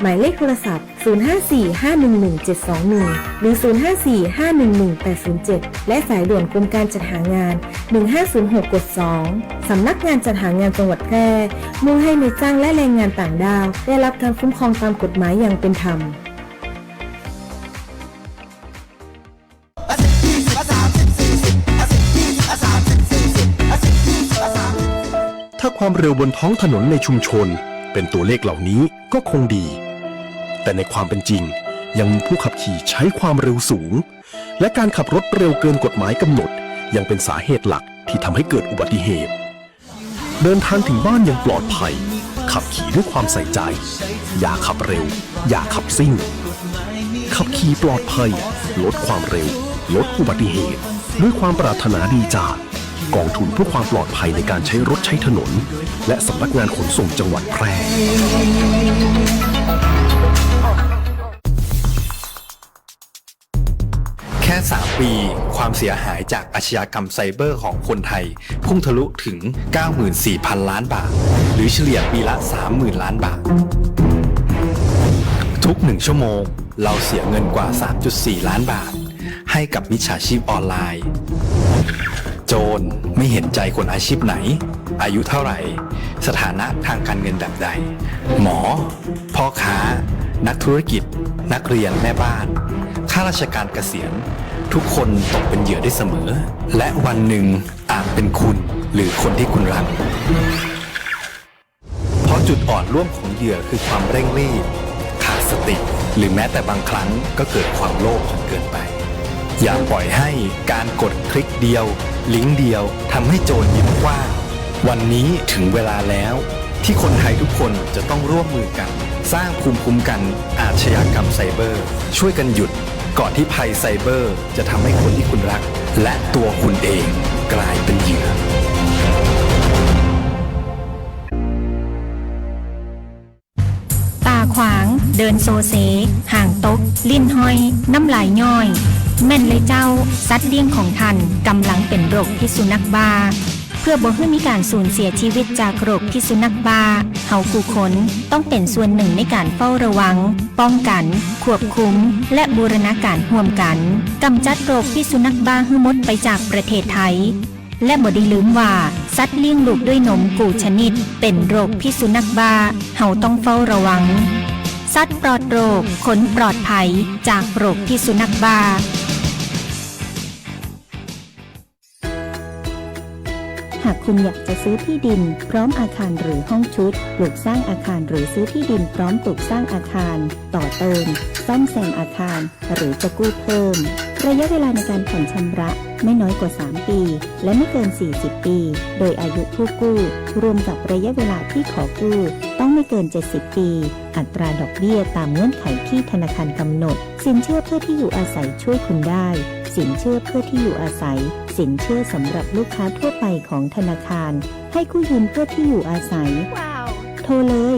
หมายเลขโทรศัพท์ ศูนย์ห้าสี่ ห้าหนึ่งหนึ่ง เจ็ดสองหนึ่ง หรือ ศูนย์ห้าสี่ ห้าหนึ่งหนึ่ง แปดศูนย์เจ็ด และสายด่วนกรมการจัดหางาน หนึ่งห้าศูนย์หก กดสอง สำนักงานจัดหางานจังหวัดแพร่ มุ่งให้นายจ้างและแรงงานต่างด้าวได้รับการคุ้มครองตามกฎหมายอย่างเป็นธรรม ถ้าความเร็วบนท้องถนนในชุมชนเป็นตัวเลขเหล่านี้ก็คงดี แต่ในความเป็นจริงยังมีผู้ขับขี่ใช้ความเร็วสูง และการขับรถเร็วเกินกฎหมายกำหนดยังเป็นสาเหตุหลักที่ทำให้เกิดอุบัติเหตุ เดินทางถึงบ้านอย่างปลอดภัย ขับขี่ด้วยความใส่ใจ อย่าขับเร็ว อย่าขับซิ่ง ขับขี่ปลอดภัย ลดความเร็ว ลดอุบัติเหตุ ด้วยความปรารถนาดีจากกองทุนเพื่อความปลอดภัยในการใช้รถใช้ถนน และสำนักงานขนส่งจังหวัดแพร่ แค่สามปี ความเสียหายจากอาชญากรรมไซเบอร์ของคนไทย พุ่งทะลุถึง เก้าหมื่นสี่พันล้านบาท หรือเฉลี่ยปีละ สามหมื่นล้านบาท ทุกหนึ่งชั่วโมง เราเสียเงินกว่า สามจุดสี่ล้านบาท ให้กับมิจฉาชีพออนไลน์ โจรไม่เห็นใจคนอาชีพไหน อายุเท่าไหร่ สถานะทางการเงินแบบใด หมอ พ่อค้า นักธุรกิจ นักเรียน แม่บ้าน ข้าราชการเกษียณ ทุกคนตกเป็นเหยื่อได้เสมอ และวันหนึ่งอาจเป็นคุณหรือคนที่คุณรัก เพราะจุดอ่อนร่วมของเหยื่อคือความเร่งรีบ ขาดสติ หรือแม้แต่บางครั้งก็เกิดความโลภจนเกินไป อย่าปล่อยให้การกดคลิกเดียว ลิงก์เดียว ทำให้โจรยิ้มกว้าง วันนี้ถึงเวลาแล้ว ที่คนไทยทุกคนจะต้องร่วมมือกัน สร้างภูมิคุ้มกันอาชญากรรมไซเบอร์ ช่วยกันหยุด ก่อนที่ภัยไซเบอร์จะทำให้คนที่คุณรัก และตัวคุณเองกลายเป็นเหยื่อ ต๋าขวาง เดินโซเซ หางตก ลิ้นห้อย น้ำลายย้อย แม่นเลยเจ้า สัตว์เลี้ยงของท่านก่ำลังเป๋นโรคพิษสุนัขบ้า เพื่อบ่หื้อมีก๋านสูญเสียจีวิตจากโรคพิษสุนัขบ้า เฮากู้คนต้องเป๋นส่วนนึ่งในก๋านเฝ้าระวัง ป้องกั๋น ควบคุม และบูรณาก๋ารฮ่วมกั๋น ก๋ำจัดโรคพิษสุนัขบ้าหื้อหมดไปจากประเทศไทย และบ่ได้ลืมว่า สัตว์เลี้ยงลูกด้วยนมกู้ชนิดเป๋นโรคพิษสุนัขบ้า เฮาต้องเฝ้าระวัง สัตว์ปลอดโรค คนปลอดภัยจากโรคพิษสุนัขบ้า หากคุณอยากจะซื้อที่ดินพร้อมอาคารหรือห้องชุด ปลูกสร้างอาคารหรือซื้อที่ดินพร้อมปลูกสร้างอาคาร ต่อเติม ซ่อมแซมอาคาร หรือจะกู้เพิ่ม ระยะเวลาในการผ่อนชำระไม่น้อยกว่า สาม ปี และไม่เกิน สี่สิบ ปี โดยอายุผู้กู้ รวมกับระยะเวลาที่ขอกู้ ต้องไม่เกิน เจ็ดสิบ ปี อัตราดอกเบี้ยตามเงื่อนไขที่ธนาคารกำหนด สินเชื่อเพื่อที่อยู่อาศัยช่วยคุณได้ สินเชื่อเพื่อที่อยู่อาศัย สินเชื่อสำหรับลูกค้าทั่วไปของธนาคาร ให้กู้ยืมเพื่อที่อยู่อาศัย โทรเลย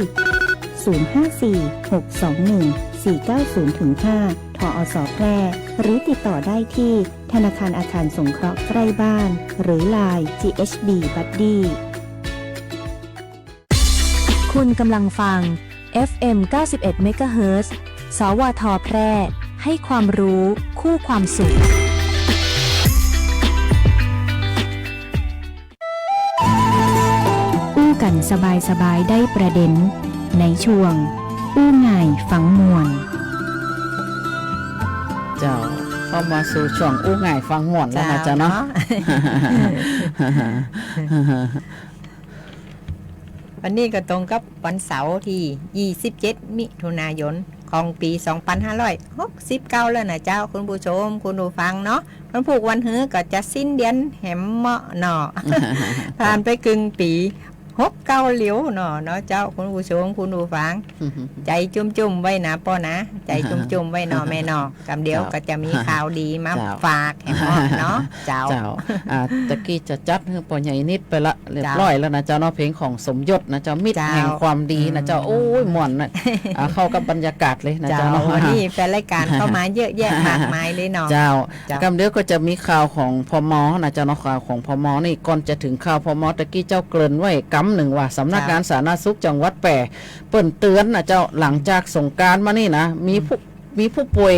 ศูนย์ห้าสี่ หกสองหนึ่ง สี่เก้าศูนย์ ห้า ทอส แพร่ หรือติดต่อได้ที่ธนาคารอาคารสงเคราะห์ใกล้บ้าน หรือ ไลน์ จีเอชบี บัดดี้ คุณกำลังฟัง เอฟเอ็ม เก้าสิบเอ็ด เมกะเฮิรตซ์ สวท แพร่ ให้ความรู้คู่ความสุข อู้กั๋นสบายๆ ได้ประเด็น ในช่วง อู้ง่ายฟังม่วน เจ้า เข้ามาสู่ช่วงอู้ง่ายฟังม่วนแล้วนะเจ้าเนาะ เจ้าเนาะ วันนี้ก็ตรงกับวันเสาร์ตี้ยี่สิบเจ็ดมิถุนายนของปี๋สองปันห้าร้อยหกสิบเก้าแล้วนะเจ้า คุณผู้ชม คุณผู้ฟังเนาะ วันพูกวันหื้อก็จะสิ้นเดือนแหมเมาะเนาะ ผ่านไปเกิ่งปี๋หกเก้าเร็วเนาะ เนาะเจ้า คุณผู้ชม คุณผู้ฟัง ใจ๋จุ่มๆ ไว้นะป้อนะ ใจ๋จุ่มๆ ไว้เนาะแม่เนาะ กำเดียวก็จะมีข่าวดีมาฝากแหมเนาะเจ้า เจ้า อ่า ตะกี้จะจัดหื้อป้อใหญ่นิดไปละ เรียบร้อยแล้วนะเจ้าเนาะ เพลงของสมยศนะเจ้า มิตรแห่งความดีนะเจ้า โอ้ย ม่วนนะ อ่า เข้ากับบรรยากาศเลยนะเจ้าเนาะ วันนี้แฟนรายการเข้ามาเยอะแยะมากมายเลยเนาะ เจ้า กำเดียวก็จะมีข่าวของ พม นะเจ้าเนาะ ข่าวของ พม นี่ ก่อนจะถึงข่าว พม ตะกี้เจ้าเกริ่นไว้กำนึ่งว่า สำนักงานสาธารณสุขจังหวัดแป้ เปิ้นเตื๋อนนะเจ้า หลังจากสงกรานต์มานี่นะ มีผู้ มีผู้ป่วย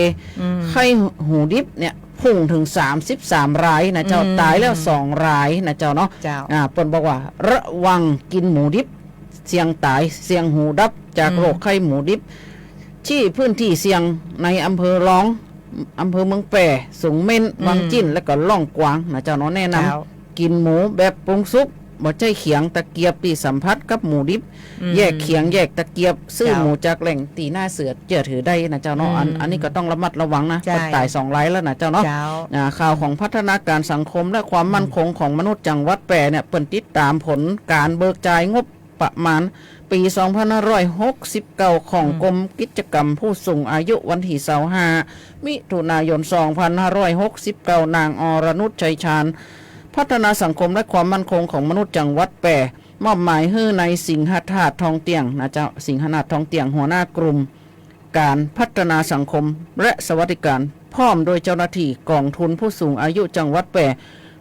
ไข้หูดิบเนี่ย พุ่งเถิงสามสิบสามรายนะเจ้า ต๋ายแล้วสองรายนะเจ้าเนาะ อ่า เปิ้นบอกว่า ระวังกิ๋นหมูดิบ เสี่ยงต๋าย เสี่ยงหูดับ จากโรคไข้หมูดิบ ชี้พื้นตี้เสี่ยงในอำเภอรอง อำเภอเมืองแป้ สูงเม้น วังจิ้น และก็ล่องกวางนะเจ้าเนาะ แนะนำกิ๋นหมูแบบปรุงสุก บ่ใจ้เขียงตะเกียบตี้สัมผัสกับหมูดิบ แยกเขียงแยกตะเกียบ ซื้อหมูจากแหล่งตี้น่าเจื้อถือได้นะเจ้าเนาะ อัน อันนี้ก็ต้องระมัดระวังนะ เปิ้นต๋ายสองรายแล้วนะเจ้าเนาะ อ่า ข่าวของพัฒนาการสังคมและความมั่นคงของมนุษย์จังหวัดแป้เนี่ย เปิ้นติดต๋ามผลก๋านเบิกจ่ายงบประมาณ ปี๋สองปันห้าร้อยหกสิบเก้า ของกรมกิจกรรมผู้สูงอายุ วันตี้ซาวห้า มิถุนายน สองปันห้าร้อยหกสิบเก้า นางอรนุช ชัยชาญ พัฒนาสังคมและความมั่นคงของมนุษย์จังหวัดแป้ มอบหมายหื้อนายสิงหนาถ ทองเตี้ยงนะเจ้า สิงหนาถ ทองเตี้ยง หัวหน้ากลุ่มก๋านพัฒนาสังคมและสวัสดิการ พร้อมด้วยเจ้าหน้าตี้ก๋องทุนผู้สูงอายุจังหวัดแป้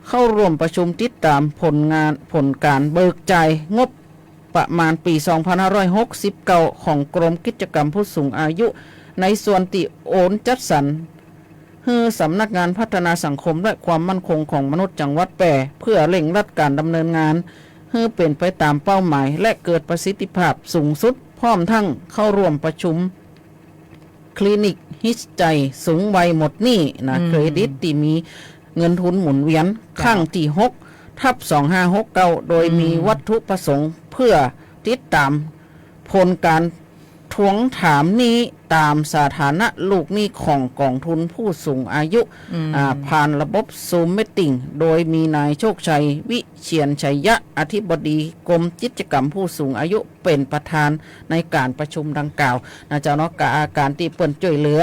เข้าร่วมประชุมติดต๋ามผลงาน ผลก๋านเบิกจ่ายงบ ประมาณปี๋สองปันห้าร้อยหกสิบเก้า ของกรมกิจกรรมผู้สูงอายุ ในส่วนตี้โอนจัดสรรหื้อสำนักงานพัฒนาสังคมและความมั่นคงของมนุษย์จังหวัดแป้ เพื่อเร่งรัดก๋านดำเนินงานหื้อเป๋นไปต๋ามเป้าหมาย และเกิดประสิทธิภาพสูงสุด พร้อมทั้งเข้าร่วมประชุม คลินิกหัวใจ๋สูงวัยหมดหนี้นะ เครดิตตี้มีเงินทุนหมุนเวียน ครั้งตี้หกทับสองห้าหกเก้า โดยมีวัตถุประสงค์เพื่อติดต๋ามผลก๋านทวงถามหนี้ต๋ามสถานะลูกหนี้ของก๋องทุนผู้สูงอายุ อ่า ผ่านระบบซูมมีตติ่ง โดยมีนายโชคชัย วิเชียรชัยยะ อธิบดีกรมกิจกรรมผู้สูงอายุ เป๋นประธานในก๋านประชุมดังกล่าวนะเจ้าเนาะ ก๋านตี้เปิ้นจ้วยเหลือ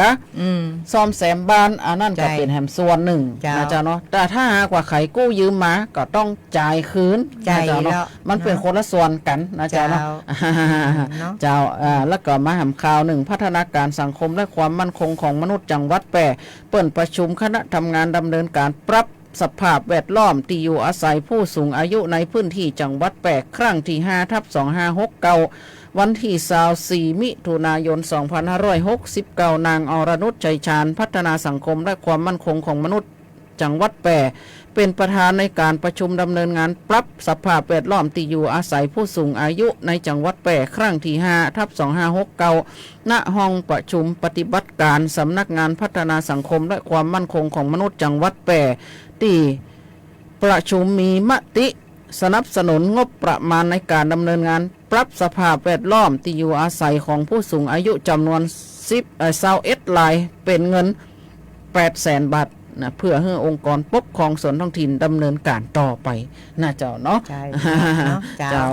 ซ่อมแซมบ้าน อันนั้นก็เป๋นแหมส่วนนึ่งนะเจ้าเนาะ แต่ถ้าหากว่าใผกู้ยืมมาก็ต้องจ่ายคืนนะเจ้าเนาะ มันเป๋นคนละส่วนกั๋นนะเจ้าเนาะ เจ้า อ่า แล้วก็มาแหมข่าวนึ่ง พัฒนาการสังคมและความมั่นคงของมนุษย์จังหวัดแป้ เปิ้นประชุมคณะทำงานดำเนินก๋านปรับ สภาพแวดล้อมตี้อยู่อาศัยผู้สูงอายุในพื้นตี้จังหวัดแป้ ครั้งตี้ห้าทับสองห้าหกเก้า วันตี้ซาวสี่ มิถุนายน สองปันห้าร้อยหกสิบเก้า นางอรนุช ชัยชาญ พัฒนาสังคมและความมั่นคงของมนุษย์จังหวัดแป้ เป๋นประธานในก๋านประชุมดำเนินงานปรับสภาพแวดล้อมตี้อยู่อาศัยผู้สูงอายุในจังหวัดแป้ ครั้งตี้ห้าทับสองห้าหกเก้า ณ ห้องประชุมปฏิบัติก๋านสำนักงานพัฒนาสังคมและความมั่นคงของมนุษย์จังหวัดแป้ ตี้ประชุมมีมติสนับสนุนงบประมาณในก๋านดำเนินงานปรับสภาพแวดล้อมตี้อยู่อาศัยของผู้สูงอายุจ๋ำนวนสิบ เอ่อ ซาวเอ็ดราย เป๋นเงินแปดแสนบาทนะ เพื่อหื้อองค์กรปกครองส่วนท้องถิ่นดำเนินก๋านต่อไปนะเจ้าเนาะ ใจ้เนาะ เจ้า เจ้า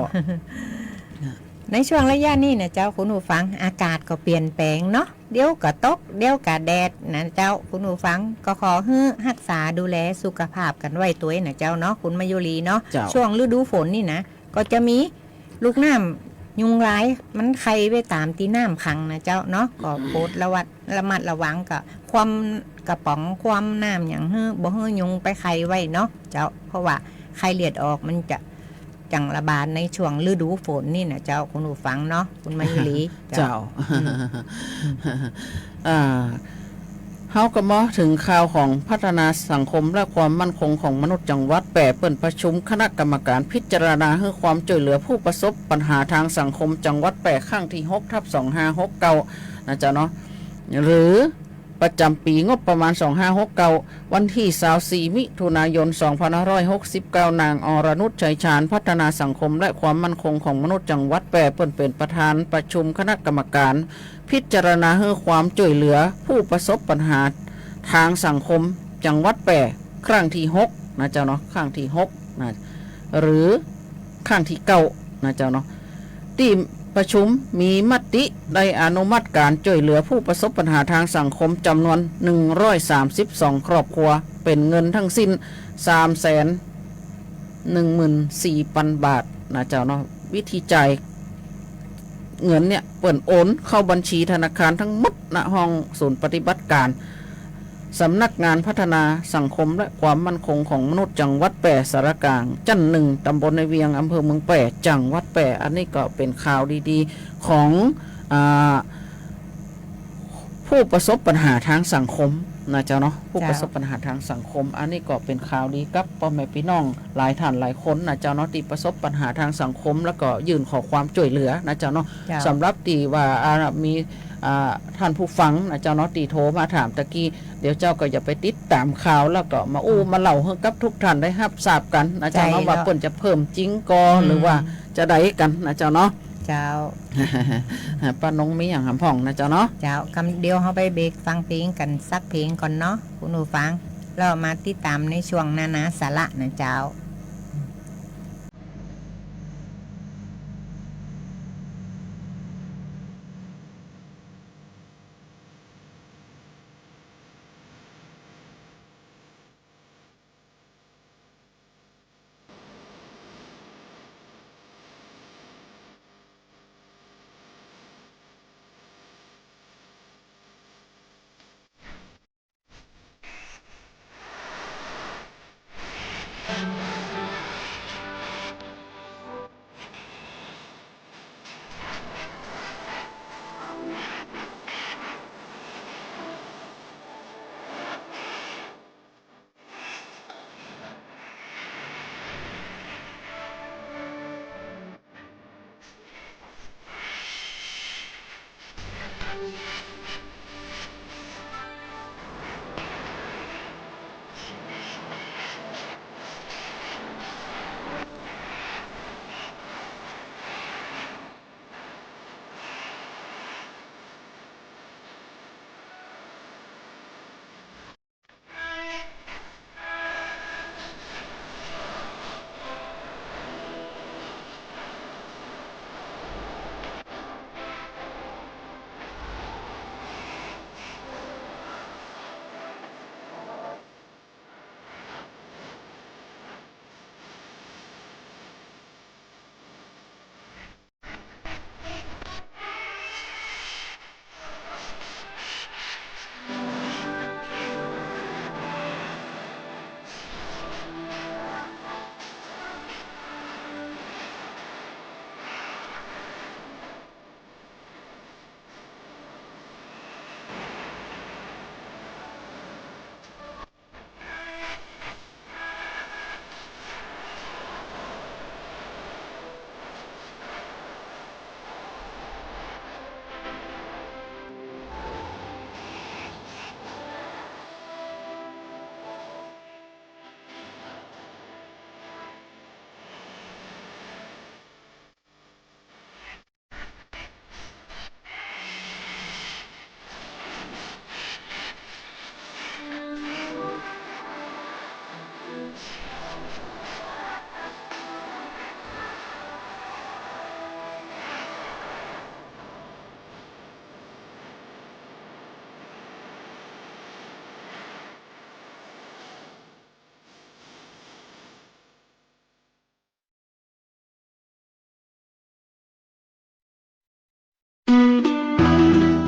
ในช่วงระยะนี้นะเจ้า คุณผู้ฟัง อากาศก็เปลี่ยนแปลงเนาะ เดี๋ยวก็ตก เดี๋ยวก็แดดนะเจ้า คุณผู้ฟัง ก็ขอหื้อฮักษาดูแลสุขภาพกั๋นไว้ตวยนะเจ้าเนาะ คุณมายุรีเนาะ เจ้า ช่วงฤดูฝนนี่นะ ก็จะมีลูกน้ำยุงลาย มันไข่ไปต๋ามตี้น้ำขังนะเจ้าเนาะ ก็โปรดระวัด ระมัดระวัง ก็คว่ำกระป๋อง คว่ำน้ำหยังหื้อ บ่หื้อยุงไปไข่ไว้เนาะเจ้า เพราะว่าไข้เลือดออกมันจะ จั่งระบาดในช่วงฤดูฝนนี่นะเจ้า คุณผู้ฟังเนาะ คุณมายุรี เจ้า เจ้า อืม อ่า เฮาก็มาเถิงข่าวของพัฒนาสังคมและความมั่นคงของมนุษย์จังหวัดแป้ เปิ้นประชุมคณะกรรมการพิจารณาหื้อความจ้วยเหลือผู้ประสบปัญหาทางสังคมจังหวัดแป้ ครั้งตี้หกทับสองห้าหกเก้านะเจ้าเนาะ หรือ ประจ๋ำปี๋งบประมาณ สองห้าหกเก้า วันตี้ ซาวสี่ มิถุนายน สองพันห้าร้อยหกสิบเก้า นาง อรนุช ชัยชาญ พัฒนาสังคมและความมั่นคงของมนุษย์ จังหวัดแป้ เปิ้นเป๋นประธานประชุมคณะกรรมการ พิจารณาหื้อความจ้วยเหลือผู้ประสบปัญหาตางสังคมจังหวัดแป้ ครั้งตี้หกนะเจ้าเนาะ ครั้งตี้หกนะ หรือครั้งตี้เก้านะเจ้าเนาะ ตี้ประชุมมีมติได้อนุมัติก๋านจ้วยเหลือผู้ประสบปัญหาตางสังคมจ๋ำนวน หนึ่งร้อยสามสิบสอง ครอบครัว เป๋นเงินตึงสิ้น สามแสนหนึ่งหมื่นสี่ปันบาทนะเจ้าเนาะ วิธีจ่าย เงินเนี่ยเปิ้นโอนเข้าบัญชีธนาคารตึงหมด ณ ห้องศูนย์ปฏิบัติก๋าน สำนักงานพัฒนาสังคมและความมั่นคงของมนุษย์ จังหวัดแป้ สารกลาง จั้นหนึ่ง ต๋ำบลในเวียง อำเภอเมืองแป้ จังหวัดแป้ อันนี้ก็เป๋นข่าวดีๆ ของ อ่า ผู้ประสบปัญหาตางสังคมนะเจ้าเนาะ ผู้ประสบปัญหาตางสังคม อันนี้ก็เป๋นข่าวดีกับป้อแม่ปี้น้องหลายต้านหลายคนนะเจ้าเนาะ ตี้ประสบปัญหาตางสังคม แล้วก็ยื่นขอความจ้วยเหลือนะเจ้าเนาะ เจ้า สำหรับตี้ว่า อ่า มี อ่า ต้านผู้ฟังนะเจ้าเนาะ ตี้โทรมาถามตะกี้ เดี๋ยวเจ้าก็จะไปติดต๋ามข่าว แล้วก็มาอู้มาเล่าหื้อกับกู้ต้านได้ฮับทราบกั๋นนะเจ้าเนาะ ว่าเปิ้นจะเพิ่มจริงก่อ หรือว่าจะใดกั๋นนะเจ้าเนาะ เจ้า ป้านงมีหยังหำพ่องนะเจ้าเนาะ เจ้า กำ เดี๋ยวเฮาไปเบรกฟังเพลงกั๋นสักเพลงก่อนเนาะ คุณผู้ฟัง แล้วมาติดต๋ามในช่วงนานาสาระนะเจ้า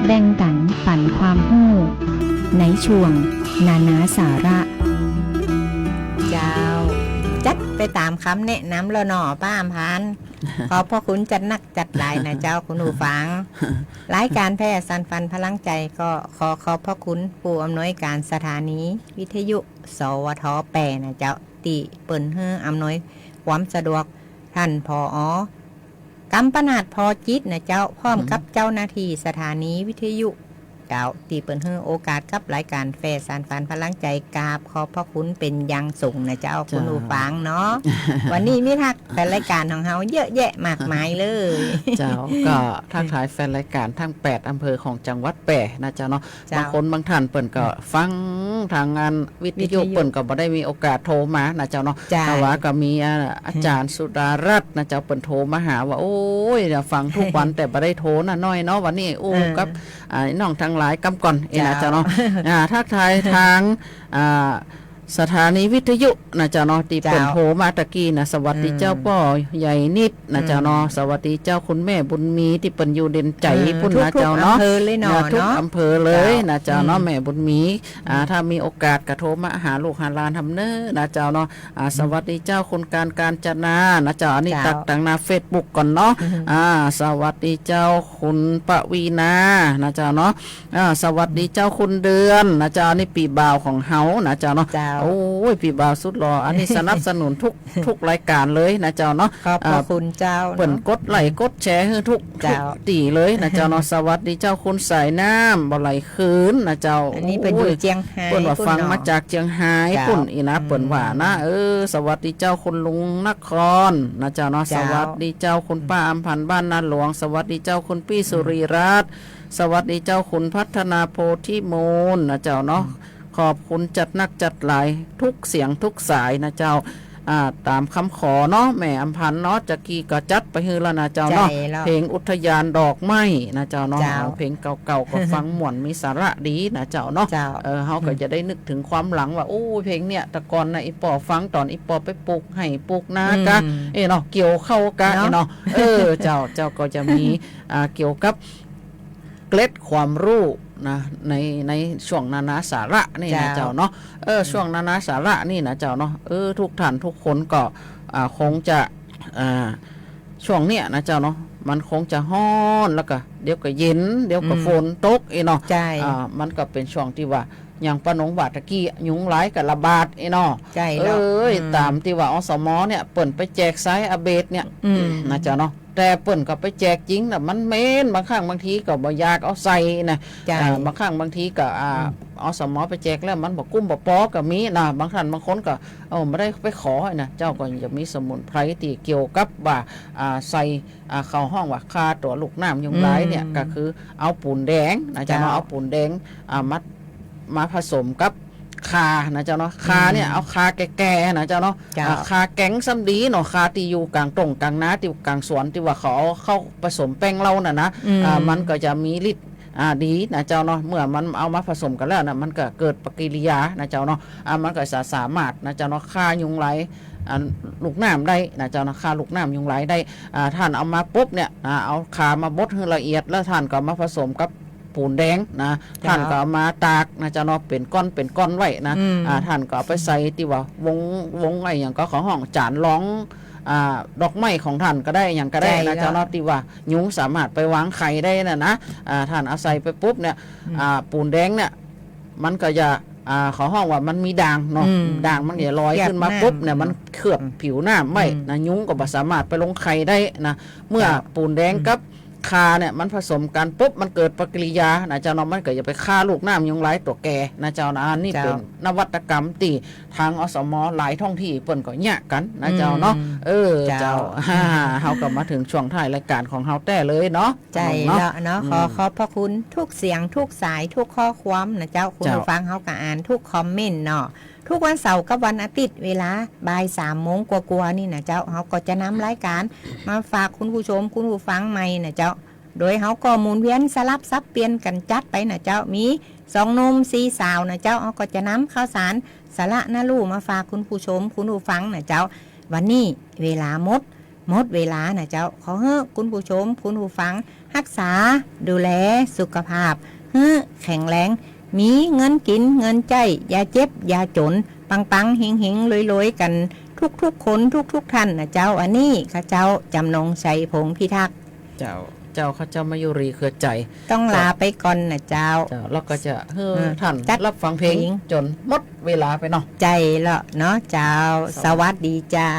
แบ่งปั๋นปันความฮู้ ในช่วงนานาสาระ เจ้า จัดไปต๋ามกำแนะนำแล้วเนาะ ป้าอำพร ขอบพระคุณจัดนักจัดหลายนะเจ้า คุณผู้ฟัง รายก๋านแพร่สานฝันพลังใจ๋ก็ขอขอบพระคุณผู้อำนวยก๋านสถานีวิทยุ สวท แป้ นะเจ้า ตี้เปิ้นหื้ออำนวยความสะดวก ต้าน ผอ กำปนาท พอจิต นะเจ้า พร้อมกับเจ้าหน้าตี้สถานีวิทยุ เจ้า ตี้เปิ้นหื้อโอกาสกับรายก๋านแฟร์สานฝันพลังใจ๋ กราบขอบพระคุณเป๋นอย่างสูงนะเจ้า เจ้า คุณผู้ฟังเนาะ วันนี้มีทักแฟนรายก๋านของเฮาเยอะแยะมากมายเลย เจ้า ก็ทักทายแฟนรายก๋านทั้งแปดอำเภอของจังหวัดแป้นะเจ้าเนาะ เจ้า บางคนบางท่านเปิ้นก็ อืม ฟังทางงานวิทยุ วิทยุ เปิ้นก็บ่ได้มีโอกาสโทรมานะเจ้าเนาะ เจ้า แต่ว่าก็มี อ่า อาจ๋ารย์สุดารัตน์นะเจ้า เปิ้นโทรมาหาว่า โอ้ย ฟังทุกวัน แต่บ่ได้โทรนะน้อยเนาะ วันนี้อู้ เออ กับ อ่า น้องตังหลายกำก่อนเองนะเจ้า เจ้าเนาะ อ่า ทักทายทาง อ่า สถานีวิทยุนะเจ้าเนาะ ตี้เปิ้น เจ้า โทรมาตะกี้นะ สวัสดีเจ้า อืม ป้อใหญ่นิดนะเจ้าเนาะ อืม สวัสดีเจ้าคุณแม่บุญมี ตี้เปิ้นอยู่เด่นใจ๋ เออ ปุ้นนะเจ้าเนาะ ทุกๆอำเภอเลยเนาะ อ่า ทุก เนาะ อำเภอเลย เจ้า นะเจ้าเนาะ อืม แม่บุญมี อ่า อืม ถ้ามีโอกาสก็โทรมาหาลูกหาหลานหนำเน้อนะเจ้าเนาะ อ่า อืม สวัสดีเจ้าคุณการ กาญจนานะเจ้า อันนี้ เจ้า ตักตังหน้าเฟซบุ๊กก่อนเนาะ อืม อ่า สวัสดีเจ้าคุณปวีณานะเจ้าเนาะ อ่า สวัสดีเจ้าคุณเดือนนะเจ้า อันนี้ปี้บ่าวของเฮานะเจ้าเนาะ เจ้า โอ้ย ปี้บ่าวสุดหล่อ อันนี้สนับสนุนทุก ทุกรายก๋านเลยนะเจ้าเนาะ ขอบพระ อ่า คุณเจ้าเนาะ เปิ้นกดไลก์ อืม กดแชร์หื้อทุก เจ้า ทุกตี้เลยนะเจ้าเนาะ สวัสดีเจ้าคุณสายน้ำ บ่ไหลคืนนะเจ้า อันนี้เปิ้นอยู่ โอ้ย เจียงฮาย เปิ้นว่า ปุ้น ฟัง เนาะ มาจากเจียงฮาย เจ้า ปุ้นอีนะ อืม เปิ้นว่านะ เออ สวัสดีเจ้าคุณลุงนครนะเจ้าเนาะ เจ้า สวัสดีเจ้าคุณป้าอำพันธ์บ้านนาหลวง สวัสดีเจ้าคุณปี้สุรีรัตน์ สวัสดีเจ้าคุณพัฒนาโพธิมูลนะเจ้าเนาะ อืม ขอบคุณจัดนักจัดหลายทุกเสียงทุกสายนะเจ้า อ่า ต๋ามกำขอเนาะ แม่อำพันธ์เนาะ จะกี้ก็จัดไปหื้อแล้วนะเจ้าเนาะ ใจ้แล้ว เพลงอุทยานดอกไม้นะเจ้าเนาะ เจ้า เอาเพลงเก่าๆ ก็ฟังม่วน มีสาระดีนะเจ้าเนาะ เจ้า เออ เฮาก็ อืม จะได้นึกเถิงความหลังว่า โอ้ เพลงเนี่ย แต่ก่อนนะ อี่ป้อฟังต๋อนอี่ป้อไปปลูกไฮ่ปลูกนา อืม กะ เอ้เนาะ เกี่ยวข้าวกะ เนาะ เอ้เนาะ เออ เจ้า เจ้าก็จะมี อ่า เกี่ยวกับ เกร็ดความรู้นะ ใน ในช่วงนานาสาระนี่นะ เจ้า เจ้าเนาะ เออ อืม ช่วงนานาสาระนี่นะเจ้าเนาะ เออ ทุกท่านทุกคนก็ อ่า คงจะ อ่า ช่วงเนี้ยนะเจ้าเนาะ มันคงจะฮ้อน แล้วก็เดี๋ยวก็เย็น เดี๋ยวก็ อืม ฝนตก เอ้เนาะ ใจ้ อ่า มันก็เป๋นช่วงตี้ว่า อย่างป้านงว่าตะกี้ ยุงลายก็ระบาด เอ้เนาะ ใจ้แล้ว เอ้ย อืม ต๋ามตี้ว่า อสม เนี่ย เปิ้นไปแจกสายอะเบสเนี่ย อืม นะเจ้าเนาะ แต่เปิ้นก็ไปแจกจริงนะ มันเหม็น บางครั้งบางทีก็บ่อยากเอาใส่นะ ใจ้ อ่า บางครั้งบางทีก็ อ่า อืม อสม ไปแจกแล้วมันบ่กุ้มบ่ปอก็มีนะ บางท่านบางคนก็ เออ บ่ได้ไปขอนะ เจ้าก็จะมีสมุนไพรตี้เกี่ยวกับว่า อ่า ใส่ อ่า เขาฮ้องว่าฆ่าตั๋วลูกน้ำยุงลายเนี่ย อืม ก็คือเอาปูนแดงนะเจ้าเนาะ เจ้า เอาปูนแดง อ่า มา มาผสมกับข่านะเจ้าเนาะ ข่าเนี่ย อืม เอาข่าแก่ๆ นะเจ้าเนาะ เจ้า อ่า ข่าแก๋งซ้ำดีเนาะ ข่าตี้อยู่ก๋างต้งก๋างนา ตี้ก๋างสวน ตี้ว่าเขาเอาเข้าผสมแป้งเหล้าน่ะนะ อืม อ่า มันก็จะมีฤทธิ์ อ่า ดีนะเจ้าเนาะ เมื่อมันเอามาผสมกั๋นแล้วนะ มันก็เกิดปฏิกิริยานะเจ้าเนาะ อ่า มันก็จะสามารถนะเจ้าเนาะ ฆ่ายุงลาย อ่า ลูกน้ำได้นะเจ้าเนาะ ฆ่าลูกน้ำยุงลายได้ อ่า ท่านเอามาปุ๊บเนี่ย อ่า เอาข่ามาบดหื้อละเอียด แล้วท่านก็เอามาผสมกับปูนแดงนะ เจ้า ท่านก็เอามาตากนะเจ้าเนาะ เป๋นก้อนเป๋นก้อนไว้นะ อืม อ่า ท่านก็เอาไปใส่ตี้ว่าวง วงอะหยังก็เขาฮ้องจานรอง อ่า ดอกไม้ของท่านก็ได้ หยังก็ได้นะ ใจ้แล้ว เจ้าเนาะ ตี้ว่ายุงสามารถไปวางไข่ได้น่ะนะ อ่า ท่านเอาใส่ไปปุ๊บเนี่ย อืม อ่า ปูนแดงเนี่ย มันก็จะ อ่า เขาฮ้องว่ามันมีด่างเนาะ อืม ด่างมันจะลอยขึ้นมาปุ๊บเนี่ย เคลือบน้ำ มันเคลือบผิวน้ำไว้ อืม นะ ยุงก็บ่สามารถไปลงไข่ได้นะ เมื่อ เจ้า ปูนแดง อืม กับข่าเนี่ยมันผสมกั๋นปุ๊บ มันเกิดปฏิกิริยานะเจ้าเนาะ มันก็จะไปฆ่าลูกน้ำยุงลายตั๋วแก่นะเจ้านะ อันนี้ เจ้า เป๋นนวัตกรรมตี้ทาง อสม หลายท้องที่เปิ้นก็เยียะกั๋นนะเจ้าเนาะ อืม เออ เจ้า เจ้า ฮ่า เฮาก็มาเถิงช่วงท้ายรายก๋านของเฮาแต๊เลยเนาะ ใจ้ เนาะ แล้วเนาะ อืม ขอขอบพระคุณทุกเสียงทุกสายทุกข้อความนะเจ้า คุณ เจ้า ผู้ฟังเฮาก็อ่านทุกคอมเมนต์เนาะ ทุกวันเสาร์กับวันอาทิตย์เวลาบ่ายสามโมงกว่าๆ นี่นะเจ้า เฮาก็จะนำรายก๋านมาฝากคุณผู้ชมคุณผู้ฟังใหม่นะเจ้า โดยเฮาก็หมุนเวียนสลับสับเปลี่ยนกั๋นจัดไปนะเจ้า มีสองหนุ่มสี่สาวนะเจ้า เฮาก็จะนำข่าวสารสาระน่ารู้มาฝากคุณผู้ชมคุณผู้ฟังนะเจ้า วันนี้เวลาหมด หมดเวลานะเจ้า ขอหื้อคุณผู้ชมคุณผู้ฟังฮักษาดูแลสุขภาพหื้อแข็งแรง มีเงินกิ๋นเงินใจ๊ อย่าเจ็บอย่าจ๋น ปังๆ เฮงๆ รวยๆ กั๋นทุกๆ คนทุกๆ ท่านนะเจ้า อันนี้ข้าเจ้าจำนงชัยพงษ์พิทักษ์ เจ้า เจ้า ข้าเจ้ามายุรีเครือใจ๋ ต้องลาไปก่อนนะเจ้า เจ้า แล้วก็จะหื้อ เออ ท่าน จัด รับฟังเพลง เพลง จ๋นหมดเวลาไปเนาะ ใจ้แล้วเนาะเจ้า สวัสดี สวัสดีเจ้า